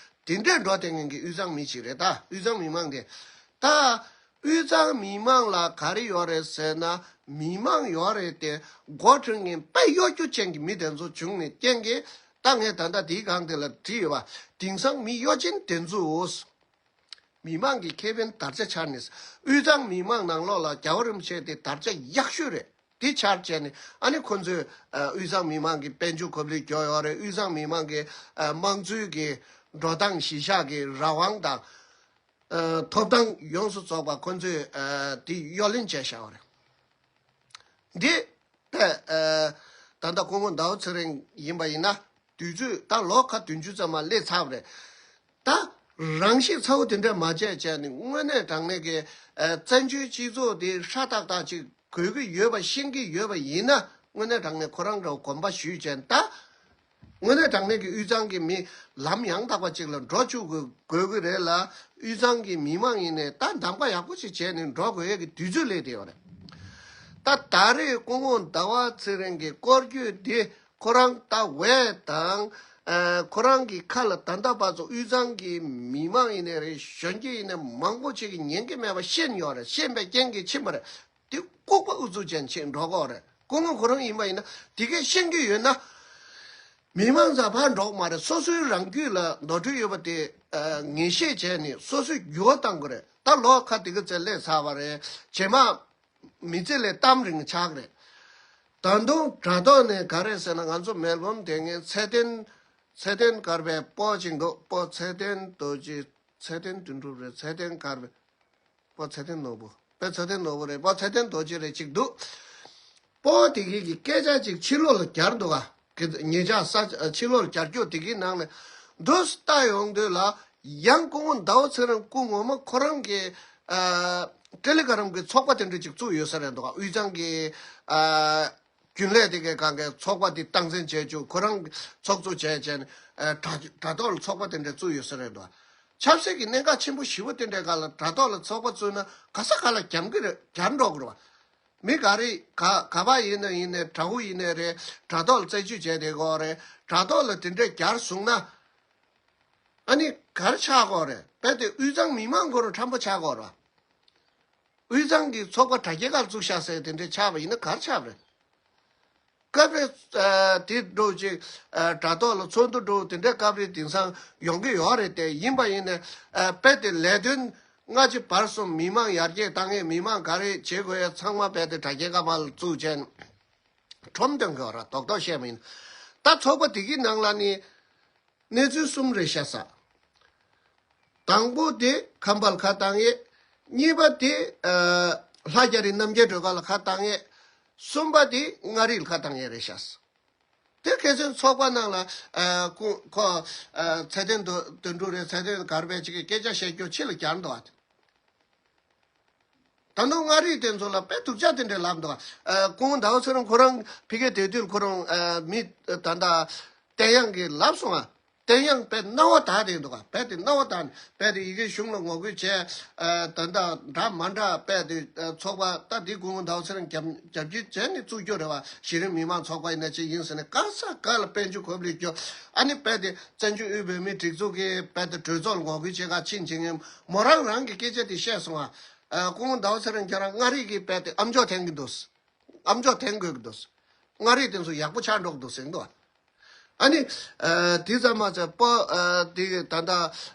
དེ་འདྲས་འགྲོ་བསྡད་མཁན་གྱི་དབུས་གཙང་མི་ཞིག་རེད། ད་དབུས་གཙང་མི་མང་གི། ད་དབུས་གཙང་མི་མང་ལ་ག་རེ་ཡོད་རེད་ཟེར་ན། མི་མང་ཡོད་རེད་དེ། འགོ་ཁྲིད་མཁན་དཔེ་གཡོ་སྒྱུ་ཅན་གྱི་མི་དེ་ཚོ་བྱུང་ནས་རྐྱེན་གྱིས། ད་ངས་ད་ལྟ་དེའི་སྒང་དེ་ལ་བྲིས་ཡོད་པ། དེང་སང་མི་གཡོ་ཅན་དེ་ཚོས། མི་མང་གི་ཁེ་ཕན་དར་ཆ་འཕྱར་ནས། དབུས་གཙང་མི་མང་ནང་ལོགས་ལ་རྒྱལ་བ་རིན་པོ་ཆེ་དེ་དར་ཆ་ཡག་ཤོས་རེད། དེ་འཕྱར་བྱས་ནས། ཨ་ནི་ཁོ་ཚོས། ཨ། དབུས་གཙང་མི་མང་གི་དཔལ་འབྱོར་གོ་ལའི་རྒྱུ་ཡོད་རེད། དབུས་གཙང་མི་མང་གི། ཨ། དམངས་གཙོའི་གི་འགྲོ་སྟངས་གཞི་བཞག་གི་རང་དབང་དང་། ཨ། ཐོབ་ཐང་ཡོངས་སུ་རྫོགས་པ་ཁོ་ཚོས། ཨ། དེ་གཡོ་ལེན་བྱས་བཞག་པ་རེད། འདི་ད། ཨ། ད་ལྟ་སྐུ་ངོ་ཟླ་བ་ཚེ་རིང་ཡིན་པ་ཡིན་ན། དུས་ཚོད་ད་ལོ་ཁ་བདུན་ཅུ་ཙམ་མ་སླེབས་ཚར་བ་རེད། ད་རང་ཤེད་ཚ་བོ་དེ་འདྲ་མ་བྱས་བྱས་ནས། དངོས་གནས་དྲང་གནས་ཀྱི། ཨ། བཙན་བྱོལ་སྤྱི་ཚོགས་དེ་ཧྲ་ཏག་ཏག་ཅིག་དགོས་ཀྱི་ཡོད་པ་ཤེས་ཀྱི་ཡོད་པ་ཡིན་ན། དངོས་གནས་དྲང་གནས་ཁོ་རང་འདྲ་བོ་གོམ་པ་གཞུས་བྱས་ནས། ད་དངོས་གནས་དྲང་གནས་ཀྱི་དབུས་གཙང་གི་མི་ལམ་ཡང་དག་པ་ཅིག་ལ་འགྲོ་བཅུག་དགོས་དགོས་ཀྱི་རེད་ལ། དབུས་གཙང་གི་མི་མང་ཡིན་ནའི་ད་གདམ་ག་ཡག་པོ་ཅིག་བྱས་ནས་འགྲོ་དགོས་ཡས་ཀྱི་དུས་ཚོད་སླེབས་བསྡད་ཡོད་རེད། ད་ད་རེས་སྐུ་ངོ་ཟླ་བ་ཚེ་རིང་གི་སྐོར་སྐྱོད་འདི་ཁོ་རང་ལྟ་བས་དང་། ཨ། ཁོ་རང་གི་ཁ་ལ་ད་ལྟ་བར་དུ་དབུས་གཙང་གི་མི་མང་ཡིན་ནའི་རེད། གཞོན་སྐྱེས་ཡིན་ནའི་མང་པོ་ཅིག་གིས་ཉན་གྱི་མེད་པ་ཤེས་ཡོད་རེད། ཤེས་པའི་རྐྱེན་གྱིས་ཕྱིན་པ་རེད། དེ་ལྐུགས་པ་ཨུ་ཚུགས་ཅན་ཅིག་འགྲོ་གོ་རེད། སྐུ་ངོ་ཁོ་རང་ཡིན་པ་ཡིན་ན་དེ་གས་ཤེས་ཀྱི་ཡོད་ན། མི་མང་ཚང་ཕར་འགྲོ་གི་མ་རེད། སོ་སོའི་རང་རྒྱུད་ལ་ནོར་འཁྲུལ་ཡོད་པ་དེ། ཨ། ངེས་ཤེས་བྱས་ནས་སོ་སོས་འགྱུར་བ་གཏང་དགོས་རེད། ད་ལོ་ཁ་དེ་ག་ཚད་སླེབས་ཚར་བ་རེད། རྗེས་མ་མི་ཚེ་ལས་གཏམ་རིང་ཆགས་རེད། ད་དུང་དྲ་ཐོག་ནས་ག་རེ་ཟེར་ན། ང་ཚོ་མེལ་བོན་དེ་ངས་ཚེ་བརྟན། ཚེ་བརྟན་གར་པའི་སྤོ་ཅིག་འདུག་སྤོ་ཚེ་བརྟན་རྡོ་རྗེ། ཚེ་བརྟན་དོན་གྲུབ་རེད། ཚེ་བརྟན་གར་པའི། སྤོ་ཚེ་བརྟན་ནོར་བུ། དཔེ་ཚེ་བརྟན་ནོར་བུ་རེད། སྤོ་ཚེ་བརྟན་རྡོ་རྗེ་རེད་ཅིག་འདུག་སྤོ་དེ་གི་གི་སྐད་ཆ་ཅིག་ཕྱི་ལོགས་ལ་གྱར་འདུག་ག་གི་ཉེ་ཆར་ས་ཕྱི་ལོགས་ལ་གྱར་སྐྱོ་དེ་གི་ནང་ནས་འདུག་ལྟ་ཡོང་དུས་ལ། ཡང་སྐུ་ངོ་ཟླ་བ་ཚེ་རིང་སྐུ་ངོ་མ་ཁོ་རང་གི། ཨ། ཀྲེ་ལི་ཀ་རམ་གི་ཚོགས་པ་དེ་འདྲ་ཅིག་བཙུགས་ཡོད་ས་རེད་འདུག་ག་དབུས་གཙང་གི། ཨ། རྒྱུན་ལས་དེ་གའི་གང་གའི་ཚོགས་པ་དེ་སྟངས་འཛིན་བྱས་བཅུག་ཁོ་རང་ཚོགས་གཙོ་བྱས་བྱས་ནས་དྲ་དྲ་ཐོག་ལ་ཚོགས་པ་དེ་འདྲ་བཙུགས་ཡོད་ས་རེད་འདུག་ཆབ་སྲིད་ཀྱི་གནད་འགག་ཆེན་པོ་ཞེ་པོ་དེ་འདྲའི་སྒང་ལ་དྲ་ཐོག་ལ་ཚོགས་པ་བཙུགས་ན་ག་ས་ག་ལ་རྒྱབ་ཀྱི་རེད། རྒྱབ་འགྲོ་གི་རེད་བ། མི་ག་རེ་ག་ག་པ་ཡིན་ན་ཡིན་ནའི་དྲ་བོ་ཡིན་ནའི་རེད། དྲ་ཐོག་ལ་རྩད་གཅོད་བྱས་བསྡད་ཀྱི་ཡོད་རེད། དྲ་ཐོག་ལ་དེ་འདྲའི་རྒྱབ་བཟུང་ན། ཨ་ནི་ག་རེ་ཆགས་ཀྱི་ཡོད་རེད། རྦད་དེ་དབུས་གཙང་མི་མང་ཁོ་རང་ཁྲམ་པ་ཆགས་ཀྱི་ཡོད་རེད་བ། དབུས་གཙང་གི་ཚོགས་པ་དྲ་རྒྱའི་ཁར་བཙུགས་བཞག་ཟེར་དེ་འདྲའི་ཆགས་པ་ཡིན་ན་ག་རེ་ཆགས་པ་རེད། སྐབས་རེ་ཨ་དེ་འདྲ་ཅིག་ཨ་དྲ་ཐོག་ལ་ཚོགས་འདུ་འདྲ་དེ་འདྲའི་སྐབས་རེ་དེང་སང་ཡོང་གི་ཡོད་རེད་དེ། ཡིན་པ་ཡིན་ནའི་ཨ་རྦད་དེ་ལས་དོན་སྔ་ཕྱི་བར་གསུམ་མི་མང་ཡར་རྒྱས་བཏང་ཡས་མི་མང་ག་རེ་བྱེད་དགོས་ཡས་ཚང་མ་རྦད་དེ་དྲ་རྒྱའི་ཁ་མར་བཙུགས་བྱས་ནས་ཁྲོམ་སྟོན་གི་ཡོད་རེད། རྡོག་རྡོག་བཤད་པ་ཡིན་ན། ད་ཚོགས་པ་དེ་གི་ནང་ལ་ནི། གནས་ཚུལ་གསུམ་རེད་ཤག་ས། དང་པོ་དེ་ཁམས་པ་ལ་ཁ་བཏང་ཡས། གཉིས་པ་དེ་ཨ་ལྷ་རྒྱ་རི་རྣམ་རྒྱལ་སྒྲོལ་དཀར་ལ་ཁ་བཏང་ཡས། གསུམ་པ་དེ་མངའ་རིས་ལ་ཁ་བཏང་ཡས་རེད་ཤག་ས། དེ་ཁ་སང་ཚོགས་པ་ནང་ལ་ཨ་ཁོ་ཁོ་ཨ་ཚེ་བརྟན་དོ་དོན་གྲུབ་རེད། ཚེ་བརྟན་གར་པའི་ཅིག་གི་སྐད་ཆ་བཤད་རྒྱུ་ཕྱི་ལ་གྱར་འདུག་ཨ། ད་དུང་མངའ་རིས་དེ་ཚོ་ལ་དཔེ་སྡུག་ཅག་དེ་འདྲ་ལབ་འདུག་ཨ། སྐུ་ངོ་ཟླ་བ་ཚེ་རིང་ཁོ་རང་ཕ་གིར་བསྡད་དུས་ཁོ་རང་ཨ་མི་ད་ལྟ་བསྟན་དབྱངས་ཀྱིས་ལབ་སོང་ཨ། བསྟན་དབྱངས་དཔེ་རྣ་བ་དག་བསྡད་འདུག་ཨ། དཔེ་དེ་རྣ་བ་དག་ནས་དཔེ་དེ་ཡི་གེ་གཞུང་ལ་ངོ་རྒོལ་བྱས་ཨ། ད་ལྟ་འདྲ་མ་འདྲ་དཔེ་དེ་ཨ་ཚོགས་པ་ད་འདི་སྐུ་ངོ་ཟླ་བ་ཚེ་རིང་རྒྱབ་རྒྱབ་སྐྱོར་བྱས་ནས་བཙུགས་རྒྱུ་རེད་བ། གཞི་རིམ་མི་མང་ཚོགས་པ་ཡིན་ན་ཅི་ཡིན་ཟེར་ནས་ག་ས་ག་ལ་དཔལ་འབྱོར་གོ་བ་ལེན་རྒྱུ། ཨ་ནི་དཔེ་དེ་བཙན་བྱོལ་དབུས་བོད་མིའི་སྒྲིག་འཛུགས་ཀྱི་དཔེ་དེ་གྲོས་ཚོགས་ལ་ངོ་རྒོལ་བྱེད་ག་ཕྱིན་བྱེད་མཁན་མོ་རང་རང་གི་སྐད་ཆ་དེ་བཤད་སོང་ཨ། ཨ་སྐུ་ངོ་ཟླ་བ་ཚེ་རིང་ཁྱེད་རང་མངའ་རིས་ཀྱི་དཔེ་དེ་ཨ་མཆོག་འཐེན་གྱི་འདུག་ཨ་མཆོག་འཐེན་དགོས་ཀྱི་འདུག་མངའ་རིས་དེ་ཚོ་ཡག་པོ་ཆགས་འགྲོ་གི་འདུག་ཟེར་གྱི་འདུག་ཨ་ནི་ཨ་དེ་ཙམ་མ་ཚད་པོ་ཨ་དེ་ད་ལྟ་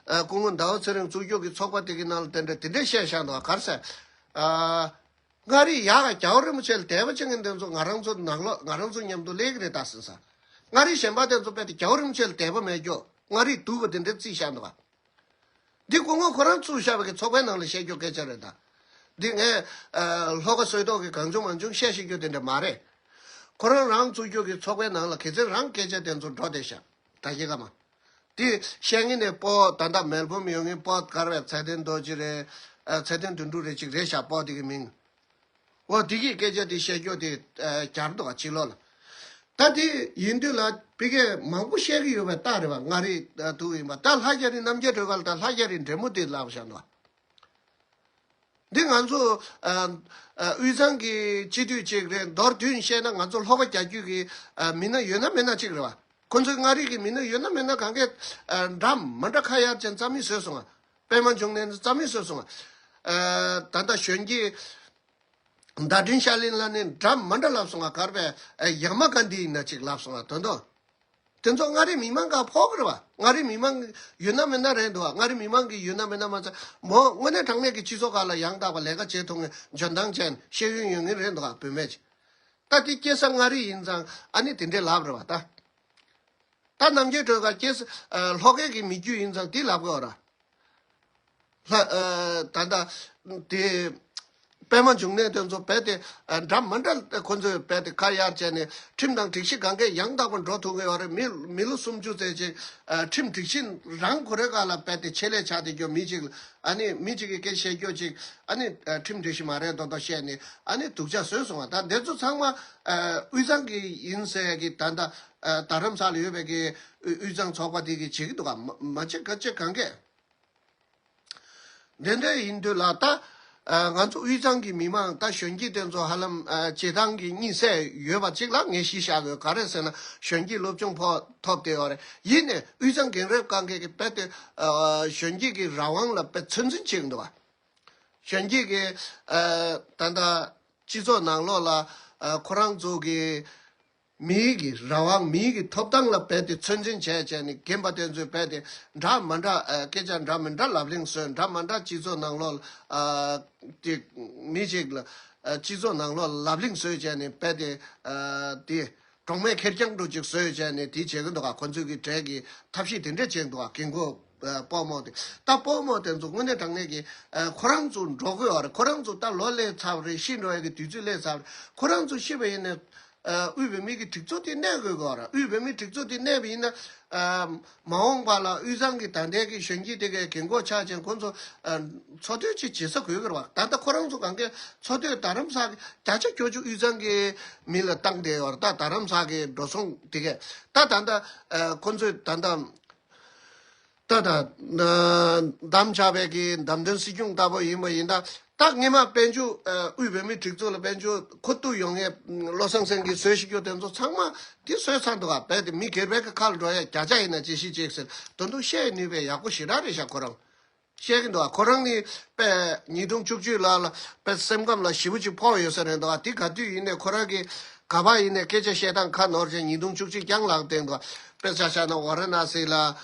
ཨ་སྐུ་ངོ་ཟླ་བ་ཚེ་རིང་གཙོ་སྐྱོང་གི་ཚོགས་པ་དེ་གི་ནང་ལ་དེ་འདྲ་དེ་འདྲ་བཤད་བཞག་འདུག་ག་རེ་ཟེར། ཨ་མངའ་རིས་ཡག་ག་རྒྱལ་བ་རིན་པོ་ཆེ་ལ་དད་པ་བྱེད་མཁན་དེ་ཚོ་ང་རང་ཚོ་ནང་ལོགས་ང་རང་ཚོ་མཉམ་དུ་སླེབས་ཀྱི་རེད་ད་ཟེར་ས། མངའ་རིས་གཞན་པ་དེ་ཚོ་དཔེ་དེ་རྒྱལ་བ་རིན་པོ་ཆེ་ལ་དད་པ་མེད་རྒྱུ། མངའ་རིས་སྡུག་པ་དེ་འདྲ་བརྩིས་བཞག་འདུག་ག་འདི་སྐུ་ངོ་ཁོ་རང་བཙུགས་བཞག་པའི་གི་ཚོགས་པའི་ནང་ལ་བཤད་རྒྱུ་སྐད་ཆ་རེད་ད། འདི་ངས་ཨ་ལྷོ་ཁ་བསོད་སྟོབས་ཀྱིས་གང་བྱུང་མང་བྱུང་བཤད་ཤེས་རྒྱུ་དེ་འདྲ་མ་རེད། ཁོ་རང་རང་བཙུགས་རྒྱུ་གི་ཚོགས་པའི་ནང་ལ་གལ་སྲིད་རང་སྐད་ཆ་དེ་ཚོ་འགྲོ་བསྡད་ཤག་ད་སྐྱེ་ཀ་མ། དེ་བཤད་མཁན་ནི་པོ་ད་ལྟ་མེལ་བོན་ཡོད་མཁན་པོ་གར་བའི་ཚེ་བརྟན་རྡོ་རྗེ་རེད། ཨ་ཚེ་བརྟན་དོན་གྲུབ་རེད་ཅིག་རེད་ཤག་པོ་དེ་གི་མིང་། འོ་དེ་གི་སྐད་ཆ་དེ་བཤད་རྒྱུ་དེ་ཨ་གྱར་འདུག་ག་ཕྱི་ལོགས་ལ། ད་དེ་ཡིན་དུས་ལ་ཕ་གིར་མང་པོ་བཤད་ཀྱི་ཡོད་པའི་རྟགས་རེད་བ། མངའ་རིས་ཨ་དུ་ཡིན་པ་ད་ལྷ་རྒྱ་རི་རྣམ་རྒྱལ་སྒྲོལ་དཀར་ལ་ད་ལྷ་རྒྱ་རི་འདྲེ་མོ་དེ་ལབ་བཞག་འདུག་ག་འདི་ང་ཚོ་ཨ་ཨ་དབུས་གཙང་གི་སྤྱི་འཐུས་གཅིག་རེད། མདོར་བསྡུས་བཤད་ན་ང་ཚོ་ལྷོ་ཁ་རྒྱ་རྒྱུད་ཀྱི་ཨ་མི་སྣ་ཡོད་ན་མེད་ན་གཅིག་རེད་བ། ཁོ་ཚོའི་མངའ་རིས་ཀྱི་མི་སྣ་ཡོད་ན་མེད་ན་གང་གས་ཨ་འདྲ་མ་འདྲ་ཁ་ཡར་ཅན་རྩ་མེད་བཟོས་སོང་ང་། པད་མ་འབྱུང་གནས་རྩ་མེད་བཟོས་སོང་ང་། ཨ་ད་ལྟ་གཞོན་སྐྱེས་ཟླ་སྒྲོན་ཤར་གླིང་ལ་ནི་འདྲ་མ་འདྲ་ལབ་སོང་ང་། གར་པའི་ཨ་ཡ་མ་ག་འདི་ཡིན་ན་ཅིག་ལབ་སོང་ང་། དོན་དུ། དེ་ཚོ་མངའ་རིས་མི་མང་ག་ཕོག་གི་རེད་བ། མངའ་རིས་མི་མང་ཡོད་ན་མེད་ན་རེད་འདུག་བ། མངའ་རིས་མི་མང་གི་ཡོད་ན་མེད་ན་མ་ཚད་མོ་དངོས་གནས་དྲང་གནས་ཀྱི་སྤྱི་ཚོགས་ཁག་ལ་ཡང་དག་པ་ལས་ཀ་བྱེད་ཐུབ་མཁན་འཇོན་ཐང་ཅན་ཤེས་ཡོན་ཡོད་མཁན་རེད་འདུག་བ། བུད་མེད་ཅིག་ད་དེ་སྐྱེས་ས་མངའ་རིས་ཡིན་ཙང་ཨ་ནི་དེ་འདྲའི་ལབ་རེད་བ་ད། ད་རྣམ་རྒྱལ་སྒྲོལ་དཀར་སྐྱེས་ས་ཨ་ལྷོ་ཁའི་གི་མི་རྒྱུད་ཡིན་ཙང་དེ་ལབ་དགོས་ར། ལྷ་ཨ་ད་ལྟ་དེ་པད་མ་འབྱུང་གནས་དེ་ཚོ་རྦད་དེ་ཨ་འདྲ་མ་འདྲ་ཁོ་ཚོས་རྦད་དེ་ཁ་ཡར་བྱས་ནས་ཁྲིམས་དང་སྒྲིག་གཞི་གང་གས་ཡང་དག་པར་འགྲོ་ཐུབ་ཀྱི་ཡོད་རེད། མི་མི་ལོ་སུམ་ཅུ་ཙམ་ཅིག་ཨ་ཁྲིམས་སྒྲིག་གཞི་རང་ཁོ་རའི་སྒང་ལ་རྦད་དེ་ཆེད་ལས་ཆགས་བསྡད་རྒྱུ། མི་གཅིག་ལ་ཨ་ནི་མི་གཅིག་གིས་སྐད་བཤད་རྒྱུ་གཅིག་ཨ་ནི་ཨ་ཁྲིམས་སྒྲིག་གཞི་མ་རེད་མདོག་མདོག་བཤད་ནས་ཨ་ནི་སྡུག་ཅག་བཟོས་སོང་བ། ད་འདི་ཚོ་ཚང་མ་ཨ་དབུས་གཙང་གི་ཡིན་ཟེར་གི་ད་ལྟ་ཨ་རྡ་རམ་ས་ལ་ཡོད་པའི་གི་དབུས་གཙང་ཚོགས་པ་དེ་གིས་བྱེད་ཀྱི་འདུག་ག་མ་མ་བྱེད་ག་བྱེད་གང་གས། དེ་འདྲ་ཡིན་དུས་ལ་ད་ཨ་ང་ཚོ་དབུས་གཙང་གི་མི་མང་ད་གཞོན་སྐྱེས་དེ་ཚོ་ཧ་ལམ་ཨ་བྱེད་སྟངས་ཀྱི་གཉིད་སད་ཡོད་པ་གཅིག་ལ་ངས་གཞི་བཞག་དགོས། ག་རེ་ཟེར་ན་གཞོན་སྐྱེས་སློབ་སྦྱོང་ཕོག་ཐོབ་བསྡད་ཡོད་རེད། ཡིན་ནའི་དབུས་གཙང་རྒན་རབས་གང་གས་ཀྱི་དཔེ་དེ་ཨ་གཞོན་སྐྱེས་ཀྱི་རང་དབང་ལ་དཔེ་ཚོད་འཛིན་བྱེད་ཀྱི་འདུག་བ། གཞོན་སྐྱེས་ཀྱི་ཨ་ད་ལྟ་སྤྱི་ཚོགས་ནང་ལོགས་ལ་ཨ་ཁོ་རང་ཚོ་གི་མིའི་གི་རང་དབང་མིའི་གི་ཐོབ་ཐང་ལ་རྦད་དེ་ཚོད་འཛིན་བྱས་བྱས་ནས་རྒན་པ་དེ་ཚོས་རྦད་དེ་འདྲ་མ་འདྲ་ཨ་སྐད་ཆ་འདྲ་མི་འདྲ་ལབ་གླེང་བཟོས། འདྲ་མ་འདྲ་སྤྱི་ཚོགས་ནང་ལོགས་ཨ་དེ་མི་གཅིག་ལ་ཨ་སྤྱི་ཚོགས་ནང་ལོགས་ལབ་གླེང་བཟོས་བྱས་ནས་རྦད་དེ་ཨ་དེ་གྲོགས་མེད་ཁེར་རྐྱང་འདྲ་ཅིག་བཟོས་བྱས་ནས་དེ་བྱེད་ཀྱི་འདུག་ག་ཁོ་ཚོས་གི་གྲས་ཀྱི་ཐབས་ཤེས་དེ་འདྲ་བྱེད་འདུག་ག་རྒན་རྒོན་ཨ་སྤོ་རྨོ་དེ། ད་སྤོ་རྨོ་དེ་ཚོ་དངོས་གནས་དྲང་གནས་ཀྱི་ཨ་ཁོ་རང་ཚོ་འགྲོ་དགོས་པ་རེད། ཁོ་རང་ཚོ་ད་ལོ་སླེབས་ཚར་བ་རེད། ཤི་འགྲོ་ཡ་གི་དུས་ཚོད་སླེབས་ཚར་བ་རེད། ཁོ་རང་ཚོ་ཤི་བ་ཡིན་ན་ ཨ་དབུས་བོད་མིའི་གི་སྒྲིག་འཛུགས་དེ་གནས་དགོས་ཀྱི་ཡོད་རེད། དབུས་བོད་མིའི་སྒྲིག་འཛུགས་དེ་གནས་པ་ཡིན་ན། ཨ་མ་འོངས་པ་ལ་དབུས་གཙང་གི་ད་ལྟའི་གི་གཞོན་སྐྱེས་དེ་གའི་རྒན་གོག་ཆགས་ཀྱང་ཁོང་ཚོ་ཨ་འཚོ་སྡོད་ཅིག་བྱེད་ས་དགོས་ཀྱི་རེད་བ། ད་ལྟ་ཁོ་རང་ཚོ་གང་གའི་འཚོ་སྡོད་རྡ་རམ་ས་གི་བརྒྱ་ཆ་བརྒྱད་ཅུ་དབུས་གཙང་གི་མི་ལ་བཏང་བསྡད་ཡོད་རེད། ད་རྡ་རམ་ས་གི་འགྲོ་སོང་དེ་གས་ད་ད་ལྟ་ཨ་ཁོང་ཚོས་ད་ལྟ། ད་ད་ན་འདམ་ཆགས་པའི་གི་འདམ་དོན་སྲིད་སྐྱོང་ལྟ་བུ་ཡིན་པ་ཡིན་ད། ད་སྔས་མ་དཔལ་འབྱོར་ཨ་དབུས་བོད་མིའི་སྒྲིག་འཛུགས་ལ་དཔལ་འབྱོར་མཁོ་བསྡུ་ཡོང་མཁན་བློ་བཟང་སེང་གེ་བཟོས་ཤིག་ཡོད་དེ་ཚོ་ཚང་མ་དེ་བཟོས་ཚར་འདུག་ག་བས་དེ་མི་སྒེར་པའི་གི་ཁ་ལ་འགྲོ་ཡ་བརྒྱ་ཆ་ཡིན་ན་ཅི་ཞིག་ཅིག་ཟེར་དོན་དུ་བཤད་ནུས་པའི་ཡག་པོ་ཞེ་དྲག་རེད་ཤག་ཁོ་རང་བཤད་གི་འདུག་ག་ཁོ་རང་ནི་དཔེ་ཉིས་སྟོང་བཅུ་གཅིག་ལ་ལ་དཔེ་སེམས་ཁམས་ལ་ཞེ་པོ་ཅིག་ཕོག་ཡོད་ས་རེད་འདུག་ག་དེ་ག་དུས་ཡིན་ནའི་ཁོ་རང་གི་ག་པར་ཡིན་ནའི་སྐད་ཆ་བཤད་སྟངས་ཁ་ནོར་བྱས་ཉིས་སྟོང་བཅུ་གཅིག་རྐྱང་ལག་བསྟན་འདུག་ག་དཔེ་ཆ་བཞག་ན་ཝ་ར་ཎ་སི་ལ་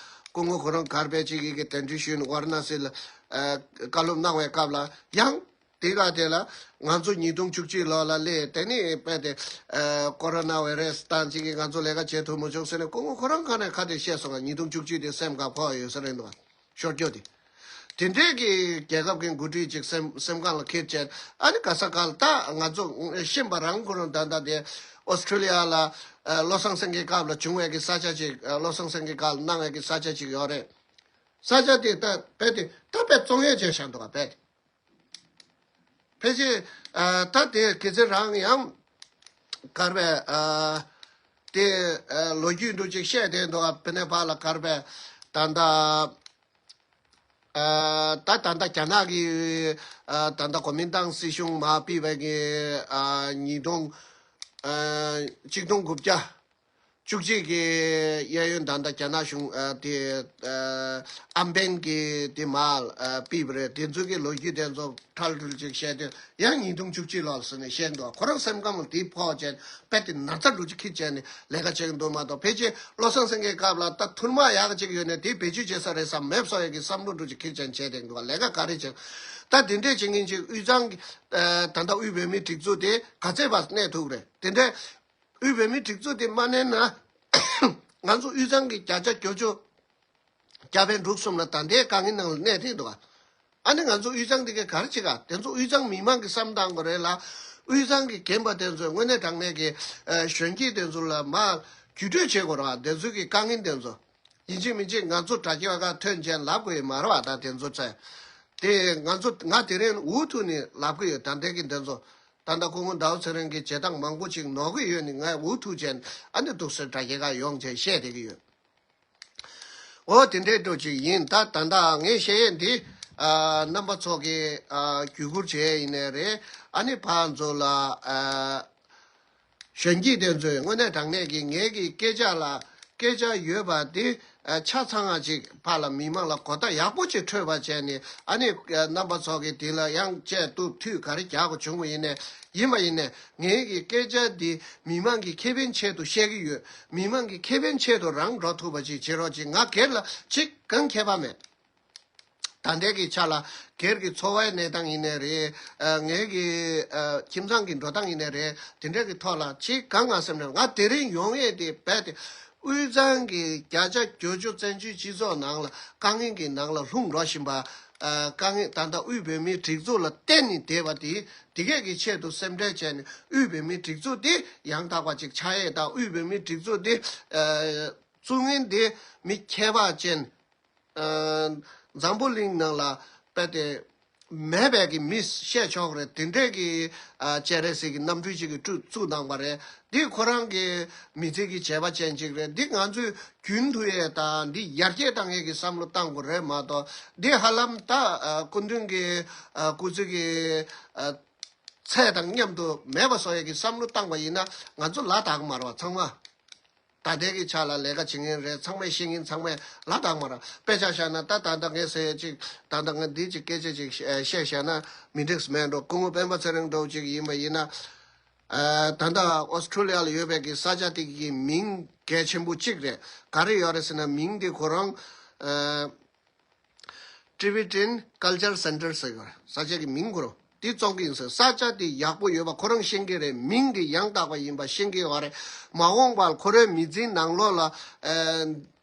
སྐུ་ངོ་ཁོ་རང་གར་པའི་ཅིག་གིས་གདན་འདྲེན་ཞུས་ནས་ཝ་ར་ཎ་སི་ལ་ཨ་བཀའ་སློབ་གནང་བའི་སྐབས་ལ་ཡང་དེ་ག་དེ་ལ་ང་ཚོ་ཉིས་སྟོང་བཅུ་གཅིག་ལོ་ལ་སླེབས་དེ་ནི་དཔེ་དེ་ཨ་ཀོ་རོ་ན་བའི་རས་སྟངས་ཅིག་གིས་ང་ཚོ་ལས་ཀ་བྱེད་ཐུབ་མ་བྱུང་ཟེར་ནས་སྐུ་ངོ་ཁོ་རང་ཁ་ནས་ཁ་དེ་བཤད་སོང་ང་ཉིས་སྟོང་བཅུ་གཅིག་དེ་སེམས་ཁ་ཕོག་ཡོད་ས་རེད་འདུག་ག་ཤོར་རྒྱུ་དེ། དེ་འདྲའི་གི་རྒྱལ་ཁབ་ཀྱི་འགོ་ཁྲིད་ཅིག་སེམས་སེམས་ཁ་ལ་འཁྱེར་བྱས་ཨ་ནི་ག་ས་ག་ལ་ད་ང་ཚོ་ཤེས་པ་རང་ཁོ་རང་ད་ལྟ་དེ་ཨོ་སི་ཁྲུ་ལི་ཡ་ལ་ཨ་བློ་བཟང་སེང་གེའི་སྐབས་ལ་བྱུང་བའི་གི་ས་ཆ་ཅིག་ཨ་བློ་བཟང་སེང་གེའི་སྐབས་ལ་གནང་བའི་གི་ས་ཆ་ཅིག་ཡོད་རེད། ས་ཆ་དེ་ད་རྦད་དེ་ད་རྦད་བཙོང་ཡས་བྱས་བཞག་འདུག་ག་རྦད་དེ། ཕལ་ཆེར་ཨ་ད་དེ་སྐད་ཆ་རང་ཡང་གར་བས་ཨ་དེ་ཨ་ལོ་རྒྱུས་འདྲ་ཅིག་བཤད་བསྡད་འདུག་ག་བེ་ནེ་པ་ལ་གར་བས་ད་ལྟ། ཨ་ད་ད་ལྟ་རྒྱ་ནག་གི་ཨ་ད་ལྟ་གོ་མིན་ཏང་སྲིད་གཞུང་མར་ཕུད་པའི་གི་ཨ་ཉིས་སྟོང་ཨ་གཅིག་སྟོང་དགུ་བརྒྱ་བཅུ་གཅིག་གི་གཡས་གཡོན་ད་ལྟ་རྒྱ་ནག་གཞུང་ཨ་དེ་ཨ་ཨམ་བན་གི་དེ་མར་ཨ་ཕུད་པ་རེད། དེ་ཚོ་གི་ལོ་རྒྱུས་དེ་ཚོ་ཁྲལ་ཁྲུལ་ཅིག་བཤད་དུས་ཡང་ཉིས་སྟོང་བཅུ་གཅིག་ལོ་ཟེར་ནས་བཤད་འདུག་ཁོ་རང་སེམས་ཁམས་ལ་དེ་ཕོག་བྱས་དཔེ་དེ་ན་ཚ་འདྲ་ཅིག་ཁྱེར་བྱས་ནས་ལས་ཀ་བྱེད་ཀྱི་འདུག་མ་གཏོགས་ཕལ་ཆེར་བློ་བཟང་སེང་གེའི་སྐབས་ལ་ད་ཐུར་མ་ཡག་ཅིག་ཡོད་ནས་དེ་བེད་སྤྱོད་བྱེད་ས་རེད་བསམ་མེད་བཟོ་ཡས་ཀྱི་བསམ་བློ་འདྲ་ཅིག་ཁྱེར་བྱས་བྱས་བསྡད་འདུག་ལས་ཀ་ག་རེ་བྱེད་ད་དེ་འདྲས་བྱེད་མཁན་ཅིག་དབུས་གཙང་གི་ད་ལྟ་དབུས་བོད་མིའི་སྒྲིག་འཛུགས་དེ་ག་ཚད་བར་གནས་ཐུབ་རེད། དེ་འདྲས་དབུས་བོད་མིའི་སྒྲིག་འཛུགས་དེ་མ་གནས་ན་ང་ཚོ་དབུས་གཙང་གི་བརྒྱ་ཆ་བརྒྱད་ཅུ། རྒྱ་བལ་འབྲུག་གསུམ་ལ་ད་ལྟའི་དཀའ་ངལ་ནང་ལ་གནས་བསྡད་འདུག་ག་ཨ་ནི་ང་ཚོ་དབུས་གཙང་འདི་གའི་ག་རེ་བྱེད་ག་དེ་ཚོ་དབུས་གཙང་མི་མང་གི་བསམ་སྟངས་དགོས་རེད་ལ། དབུས་གཙང་གི་རྒན་པ་དེ་ཚོས་དངོས་གནས་དྲང་གནས་ཀྱི་ཨ་གཞོན་སྐྱེས་དེ་ཚོ་ལ་མར་བརྒྱུད་སྤྲོད་བྱེད་དགོས་རེད་བ། དེ་ཚོ་གི་དཀའ་ངལ་དེ་ཚོ་ཡིན་གཅིག་མིན་གཅིག་ང་ཚོ་དྲ་རྒྱ་ཁ་ཐོན་བྱས་ལབ་དགོས་ཡོད་མ་རེད་བ། ད་དེ་ཚོ་ཚོས་དེ་ང་ཚོ་ང་དེ་རིང་འུ་ཐུག་ནས་ལབ་གི་ཡོད། ད་ལྟའི་གི་དེ་ཚོ་ད་ལྟ་སྐུ་ངོ་ཟླ་བ་ཚེ་རིང་གི་བྱེད་སྟངས་མང་པོ་ཅིག་ནོར་གི་ཡོད་ནི་ང་འུ་ཐུག་བྱས་ཨ་ནི་འདུག་སེ་དྲ་རྒྱ་ཁ་ཡོང་བྱས་བཤད་བསྡད་ཀྱི་ཡོད། འོ་དེ་འདྲའི་འདྲ་ཅིག་ཡིན། ད་ད་ལྟ་ངས་བཤད་ཡས་འདི་ཨ་རྣམ་པ་ཚོ་གི་ཨ་བརྒྱུད་བསྐུར་བྱས་ཡིན་ནའི་རེད། ཨ་ནི་ཕར་ཚུར་ལ་ཨ་གཞོན་སྐྱེས་དེ་ཚོས་དངོས་གནས་དྲང་གནས་ཀྱི་ངེད་ཀྱི་སྐད་ཆ་ལ་སྐད་ཆ་ཡོད་པ་འདི་ཨ་ཆ་ཚང་བ་ཅིག་ཕར་ལ་མི་མང་ལ་གོ་བརྡ་ཡག་པོ་ཅིག་འཕྲོད་པ་བྱས་ནས་ཨ་ནི་ཨ་རྣམ་པ་ཚོ་གི་དེ་ལ་ཡང་དཔྱད་བཏུབ་མཐུད་ག་རེ་རྒྱག་དགོས་བྱུང་བ་ཡིན་ནའི་ཡིན་པ་ཡིན་ནའི་ངེད་ཀྱི་སྐད་ཆ་འདི་མི་མང་གི་ཁེ་ཕན་ཆེད་དུ་བཤད་ཀྱི་ཡོད། མི་མང་གི་ཁེ་ཕན་ཆེད་དུ་རང་འགྲོ་ཐུབ་པ་ཅིག་བྱེད་རོགས་ཅིག་ང་སྒེར་ལ་ཅིག་གང་ཁྱད་པར་མེད། ད་ལྟའི་གི་ཆ་ལ་སྒེར་གྱི་འཚོ་བའི་གནས་སྟངས་ཡིན་ནའི་རེད། ཨ་ངེད་ཀྱི་ཨ་ཁྱིམ་ཚང་གི་འགྲོ་སྟངས་ཡིན་ནའི་རེད། དེ་འདྲ་གི་ཐོག་ལ་ཅིག་གང་ང་སེམས་ནས་ང་དེ་རིང་ཡོང་ཡས་དེ་རྦད་དེ་དབུས་གཙང་གི་བརྒྱ་ཆ་བརྒྱད་ཅུ་བཙན་བྱོལ་སྤྱི་ཚོགས་ནང་ལ་དཀའ་ངལ་གྱི་ནང་ལ་ལྷུང་འགྲོ་བཞིན་པ། ཨ་དཀའ་ངལ་ད་ལྟ་དབུས་བོད་མིའི་སྒྲིག་འཛུགས་ལ་བརྟེན་ནས་བསྡད་པ་དེ་དེ་གས་ཀྱི་ཆེད་དུ་སེམས་ཁྲལ་བྱས་ནས་དབུས་བོད་མིའི་སྒྲིག་འཛུགས་དེ་ཡང་དག་པ་ཅིག་ཆགས་ཡས་དང་དབུས་བོད་མིའི་སྒྲིག་འཛུགས་དེ་ཨ་བཙུགས་མཁན་དེ་མི་མཁས་པ་ཅན། ཨ་འཛམ་བུ་གླིང་ནང་ལ་དཔེ་དེ་མེད་པའི་གི་མི་བཤད་ཆོག་རེད། དེ་འདྲས་ཀྱི་ཨ་སྤྱན་རས་གཟིགས་ཀྱི་རྣམ་སྤྲུལ་ཅིག་གི་སྤྲུལ་བཙུགས་གནང་བ་རེད། འདི་ཁོ་རང་གི་མི་ཚེ་གི་བྱས་པ་ཅན་ཅིག་རེད། འདི་ང་ཚོས་རྒྱུན་མཐུད་ཡས་དང་འདི་ཡར་རྒྱས་བཏང་ཡས་ཀྱི་བསམ་བློ་བཏང་དགོས་རེད་མ་གཏོགས་འདི་ཧ་ལམ་ད་ཨ་སྐུ་མདུན་གྱི་ཨ་སྐུ་ཚེ་གི་ཨ་ཚད་དང་མཉམ་དུ་མེད་པ་བཟོ་ཡས་ཀྱི་བསམ་བློ་བཏང་བ་ཡིན་ན་ང་ཚོ་ལ་དྭགས་མ་རེད་བ་ཚང་མ། ད་ལྟའི་གི་ཆ་ལ་ལས་ཀ་བྱེད་མཁན་རེད། ཚང་མས་ཤེས་མཁན་ཚང་མས་ལ་དྭགས་མ་རེད། དཔེ་ཆ་བཞག་ན་ད་ད་ལྟ་ངས་ཟེར་ཡས་ཅིག་ད་ལྟ་ངས་འདི་ཅིག་སྐད་ཆ་ཅིག་བཤད་བཤད་བཞག་ན་མི་འགྲིག་མེད་འགྲོ། སྐུ་ངོ་སྤེན་པ་ཚེ་རིང་འདྲ་བོ་ཅིག་ཡིན་པ་ཡིན་ན། ཨ་ད་ལྟ་ཨོ་སི་ཁྲུ་ལི་ཡ་ལ་ཡོད་པའི་གི་ས་ཆ་དེ་གི་མིང་གལ་ཆེན་པོ་གཅིག་རེད། ག་རེ་ཡོད་རེད་ཟེར་ན་མིང་དེ་ཁོ་རང་ཨ་Tibetan Culture Center ཟེར་གི་རེད། ས་ཆ་གི་མིང་ཁོ་རང་ འདི་བཙོང་གི་ཡིན་ཟེར། ས་ཆ་འདི་ཡག་པོ་ཡོད་པ་ཁོ་རང་ཤེས་ཀྱི་རེད། མིང་གི་ཡང་དག་པ་ཡིན་པ་ཤེས་ཀྱི་ཡོད་རེད། མ་འོངས་པར་ཁོ་རའི་མི་ཚེའི་ནང་ལོགས་ལ་ཨ་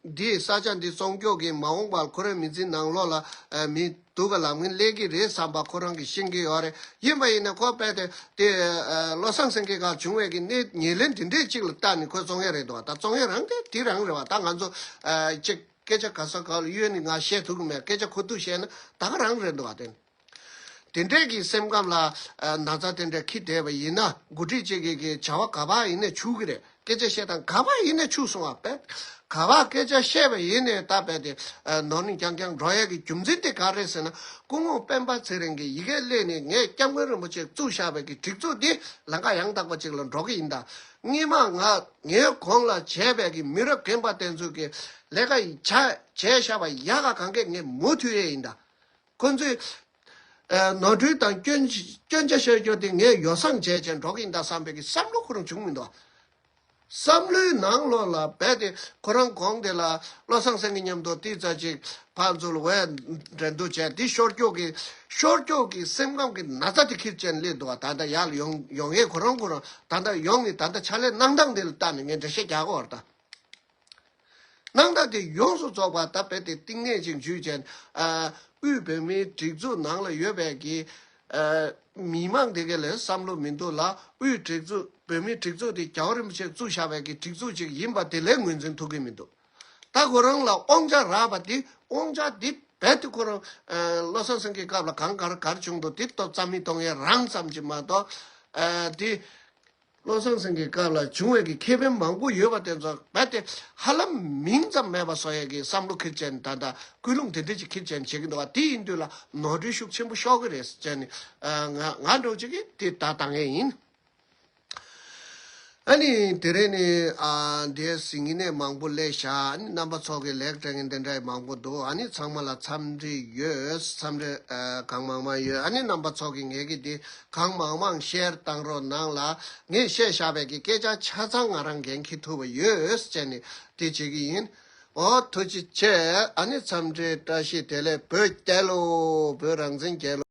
འདི་ས་ཆ་འདི་བཙོང་རྒྱུ་གི་མ་འོངས་པར་ཁོ་རའི་མི་ཚེའི་ནང་ལོགས་ལ་ཨ་མི་སྡུག་ག་ལབ་མཁན་སླེབས་ཀྱི་རེད་བསམ་པ་ཁོ་རང་གིས་ཤེས་ཀྱི་ཡོད་རེད། ཡིན་པ་ཡིན་ན་ཁོ་རྦད་དེ་དེ་ཨ་བློ་བཟང་སེང་གེ་སྒང་བྱུང་བའི་གི་གནས་ཉེར་ལེན་དེ་འདྲས་གཅིག་ལ་བལྟས་ནས་ཁོས་བཙོང་ཡས་རེད་འདུག་བ། ད་བཙོང་ཡས་རང་དེ་དེ་རང་རེད་བ། ད་ང་ཚོ་ཨ་གཅིག་སྐད་ཆ་ག་ས་ག་ལ་གཡོལ་ནས་ང་བཤད་ཐུབ་ཀྱི་མེད། སྐད་ཆ་ཁོ་ཐུག་བཤད་ན་ད་ག་རང་རེད་འདུག་བ། དེ་དེ་འདྲས་ཀྱི་སེམས་ཁམས་ལ་ཨ་ན་ཚ་དེ་འདྲས་འཁྱེར་བསྡད་པ་ཡིན་ན་འགོ་ཁྲིད་ཅིག་གི་གི་བྱ་བ་ག་པར་ཡིན་ནའི་འཆུག་གི་རེད། སྐད་ཆ་བཤད་སྟངས་ག་པར་ཡིན་ནའི་འཆུག་སོང་བ། དཔེ་ག་པར་སྐད་ཆ་བཤད་པ་ཡིན་ནའི་ད་དཔེ་དེ་ཨ་ནོར་ནས་རྐྱང་རྐྱང་འགྲོ་ཡས་ཀྱི་རྒྱུ་མཚན་དེ་ག་རེད་ཟེར་ན། སྐུ་ངོ་སྤེན་པ་ཚེ་རིང་གིས་ཡི་གེ་སླེབས་ནས་ངས་སྐྱབས་མགོན་རིན་པོ་ཆེས་བཙུགས་བཞག་པའི་གི་སྒྲིག་འཛུགས་འདི་ལམ་ཁ་ཡང་དག་པ་ཅིག་ལ་འགྲོ་གི་ཡིན་ད། སྔོན་མ་ང་ངའི་གོང་ལ་བྱས་པའི་གི་མི་རབས་རྒན་པ་དེ་ཚོས་གི་ལས་ཀ་བྱ་བྱས་བཞག་པ་ཡག་ག་གང་གས་ངས་མུ་མཐུད་ཡས་ཡིན་ད། ཁོ་ཚོས་ཨ་ནོར་འཁྲུལ་དང་སྐྱོན་སྐྱོན་ཆ་བཤད་རྒྱུ་དེ་ངས་ཡོ་བསྲང་བྱས་བྱས་འགྲོ་གི་ཡིན་ད་བསམ་པའི་གི་བསམ་བློ་ཁོ་རང་བྱུང་མི་འདུག་བསམ་བློའི་ནང་ལོགས་ལ་རྦད་དེ་ཁོ་རང་གོང་དེ་ལ་བློ་བཟང་སེང་གེ་མཉམ་དུ་ཏི་ཙ་ཅིག་ཕར་ཚུར་ལ་འགྲན་བསྡུར་བྱས། དེ་ཤོར་སྐྱོ་གི་ཤོར་སྐྱོ་གི་སེམས་ཁམས་ཀྱི་ན་ཚ་དེ་འཁྱེར་བྱས་སླེབས་འདུག་བ། ད་ལྟ་ཡར་ལ་ཡོང་ཡོང་ཡས་ཁོ་རང་ཁོ་རང་ད་ལྟ་ཡོང་ནས་ད་ལྟ་ཕྱག་ལས་གནང་སྟངས་དེ་ལ་བལྟས་ནས་ངས་འགྲེལ་བཤད་རྒྱག་གི་ཡོད་རེད་ད། སྣང་དག་དེ་ཡོངས་སུ་རྫོགས་པ་ད་རྦད་དེ་གཏིང་ནས་ཅིག་འཇུས་བྱས། ཨ་དབུས་བོད་མིའི་སྒྲིག་འཛུགས་ནང་ལ་ཡོད་པའི་གི་ཨ་མི་མང་དེ་ག་ལ་བསམ་བློ་མི་འདུག་ལ། དབུས་སྒྲིག་འཛུགས་བོད་མིའི་སྒྲིག་འཛུགས་དེ་རྒྱལ་བ་རིན་པོ་ཆེས་བཙུགས་བཞག་པའི་གི་སྒྲིག་འཛུགས་ཅིག་ཡིན་པ་དེ་ལས་ངོས་འཛིན་ཐུབ་ཀྱི་མི་འདུག་ད་ཁོ་རང་ལ་དབང་ཆ་རག་པ་དེ་དབང་ཆ་དེ་རྦད་དེ་ཁོ་རང་ཨ་བློ་བཟང་སེང་གེའི་སྐབས་ལ་གང་ག་རེ་ག་རེ་བྱུང་འདུག་དེ་ལྟོ་རྩ་མེད་གཏོང་ཡས་རང་ཙམ་གྱིས་མ་གཏོགས་ཨ་དེ། བློ་བཟང་སེང་གེའི་སྐབས་ལ་བྱུང་བའི་གི་ཁེ་ཕན་མང་པོ་ཡོད་པ་དེ་ཚོ་རྦད་དེ་ཧ་ལམ་མིང་ཙམ་མེད་པ་བཟོ་ཡས་ཀྱི་བསམ་བློ་འཁྱེར་བྱས་ནས་ད་ལྟ་ཀུན་སློང་དེ་འདྲ་ཅིག་འཁྱེར་བྱས་ནས་བྱེད་ཀྱི་འདུག་བ། དེ་ཡིན་དུས་ལ་ནོར་འཁྲུལ་ཤུགས་ཆེན་པོ་ཤོར་གི་རེད་ཟེར་བྱས་ནས་ཨ་ང་ང་འདྲ་བོ་ཅིག་གིས་དེ་ད་བཏང་ཡས་ཡིན། ཨ་ནི་དེ་རིང་ནི་ཨ་འདིའི་གཟིགས་མཁན་མང་པོ་སླེབས་ཤག་ཨ་ནི་རྣམ་པ་ཚོ་གི་ལེགས་སྤྲད་མཁན་དེ་འདྲ་མང་པོ་འདུག་ཨ་ནི་ཚང་མ་ལ་འཚམས་འདྲི་ཡོད། འཚམས་འདྲི་ཨ་གང་མང་མང་ཡོད། ཨ་ནི་རྣམ་པ་ཚོ་གི་ངེད་ཀྱི་འདི་གང་མང་མང་ཤེར་བཏང་རོགས་གནང་ལ། ངས་བཤད་བཞག་པའི་གི་སྐད་ཆ་ཆ་ཚང་ང་རང་འགན་འཁྱེར་ཐུབ་པ་ཡོད་ཟེར་ནས་དེ་བྱེད་ཀྱི་ཡིན། འོ་ཐུགས་རྗེ་ཆེ། ཨ་ནི་འཚམས་འདྲི་བཀྲ་ཤིས་བདེ་ལེགས། བོད་རྒྱལ་ལོ། བོད་རང་བཙན་རྒྱལ་ལོ།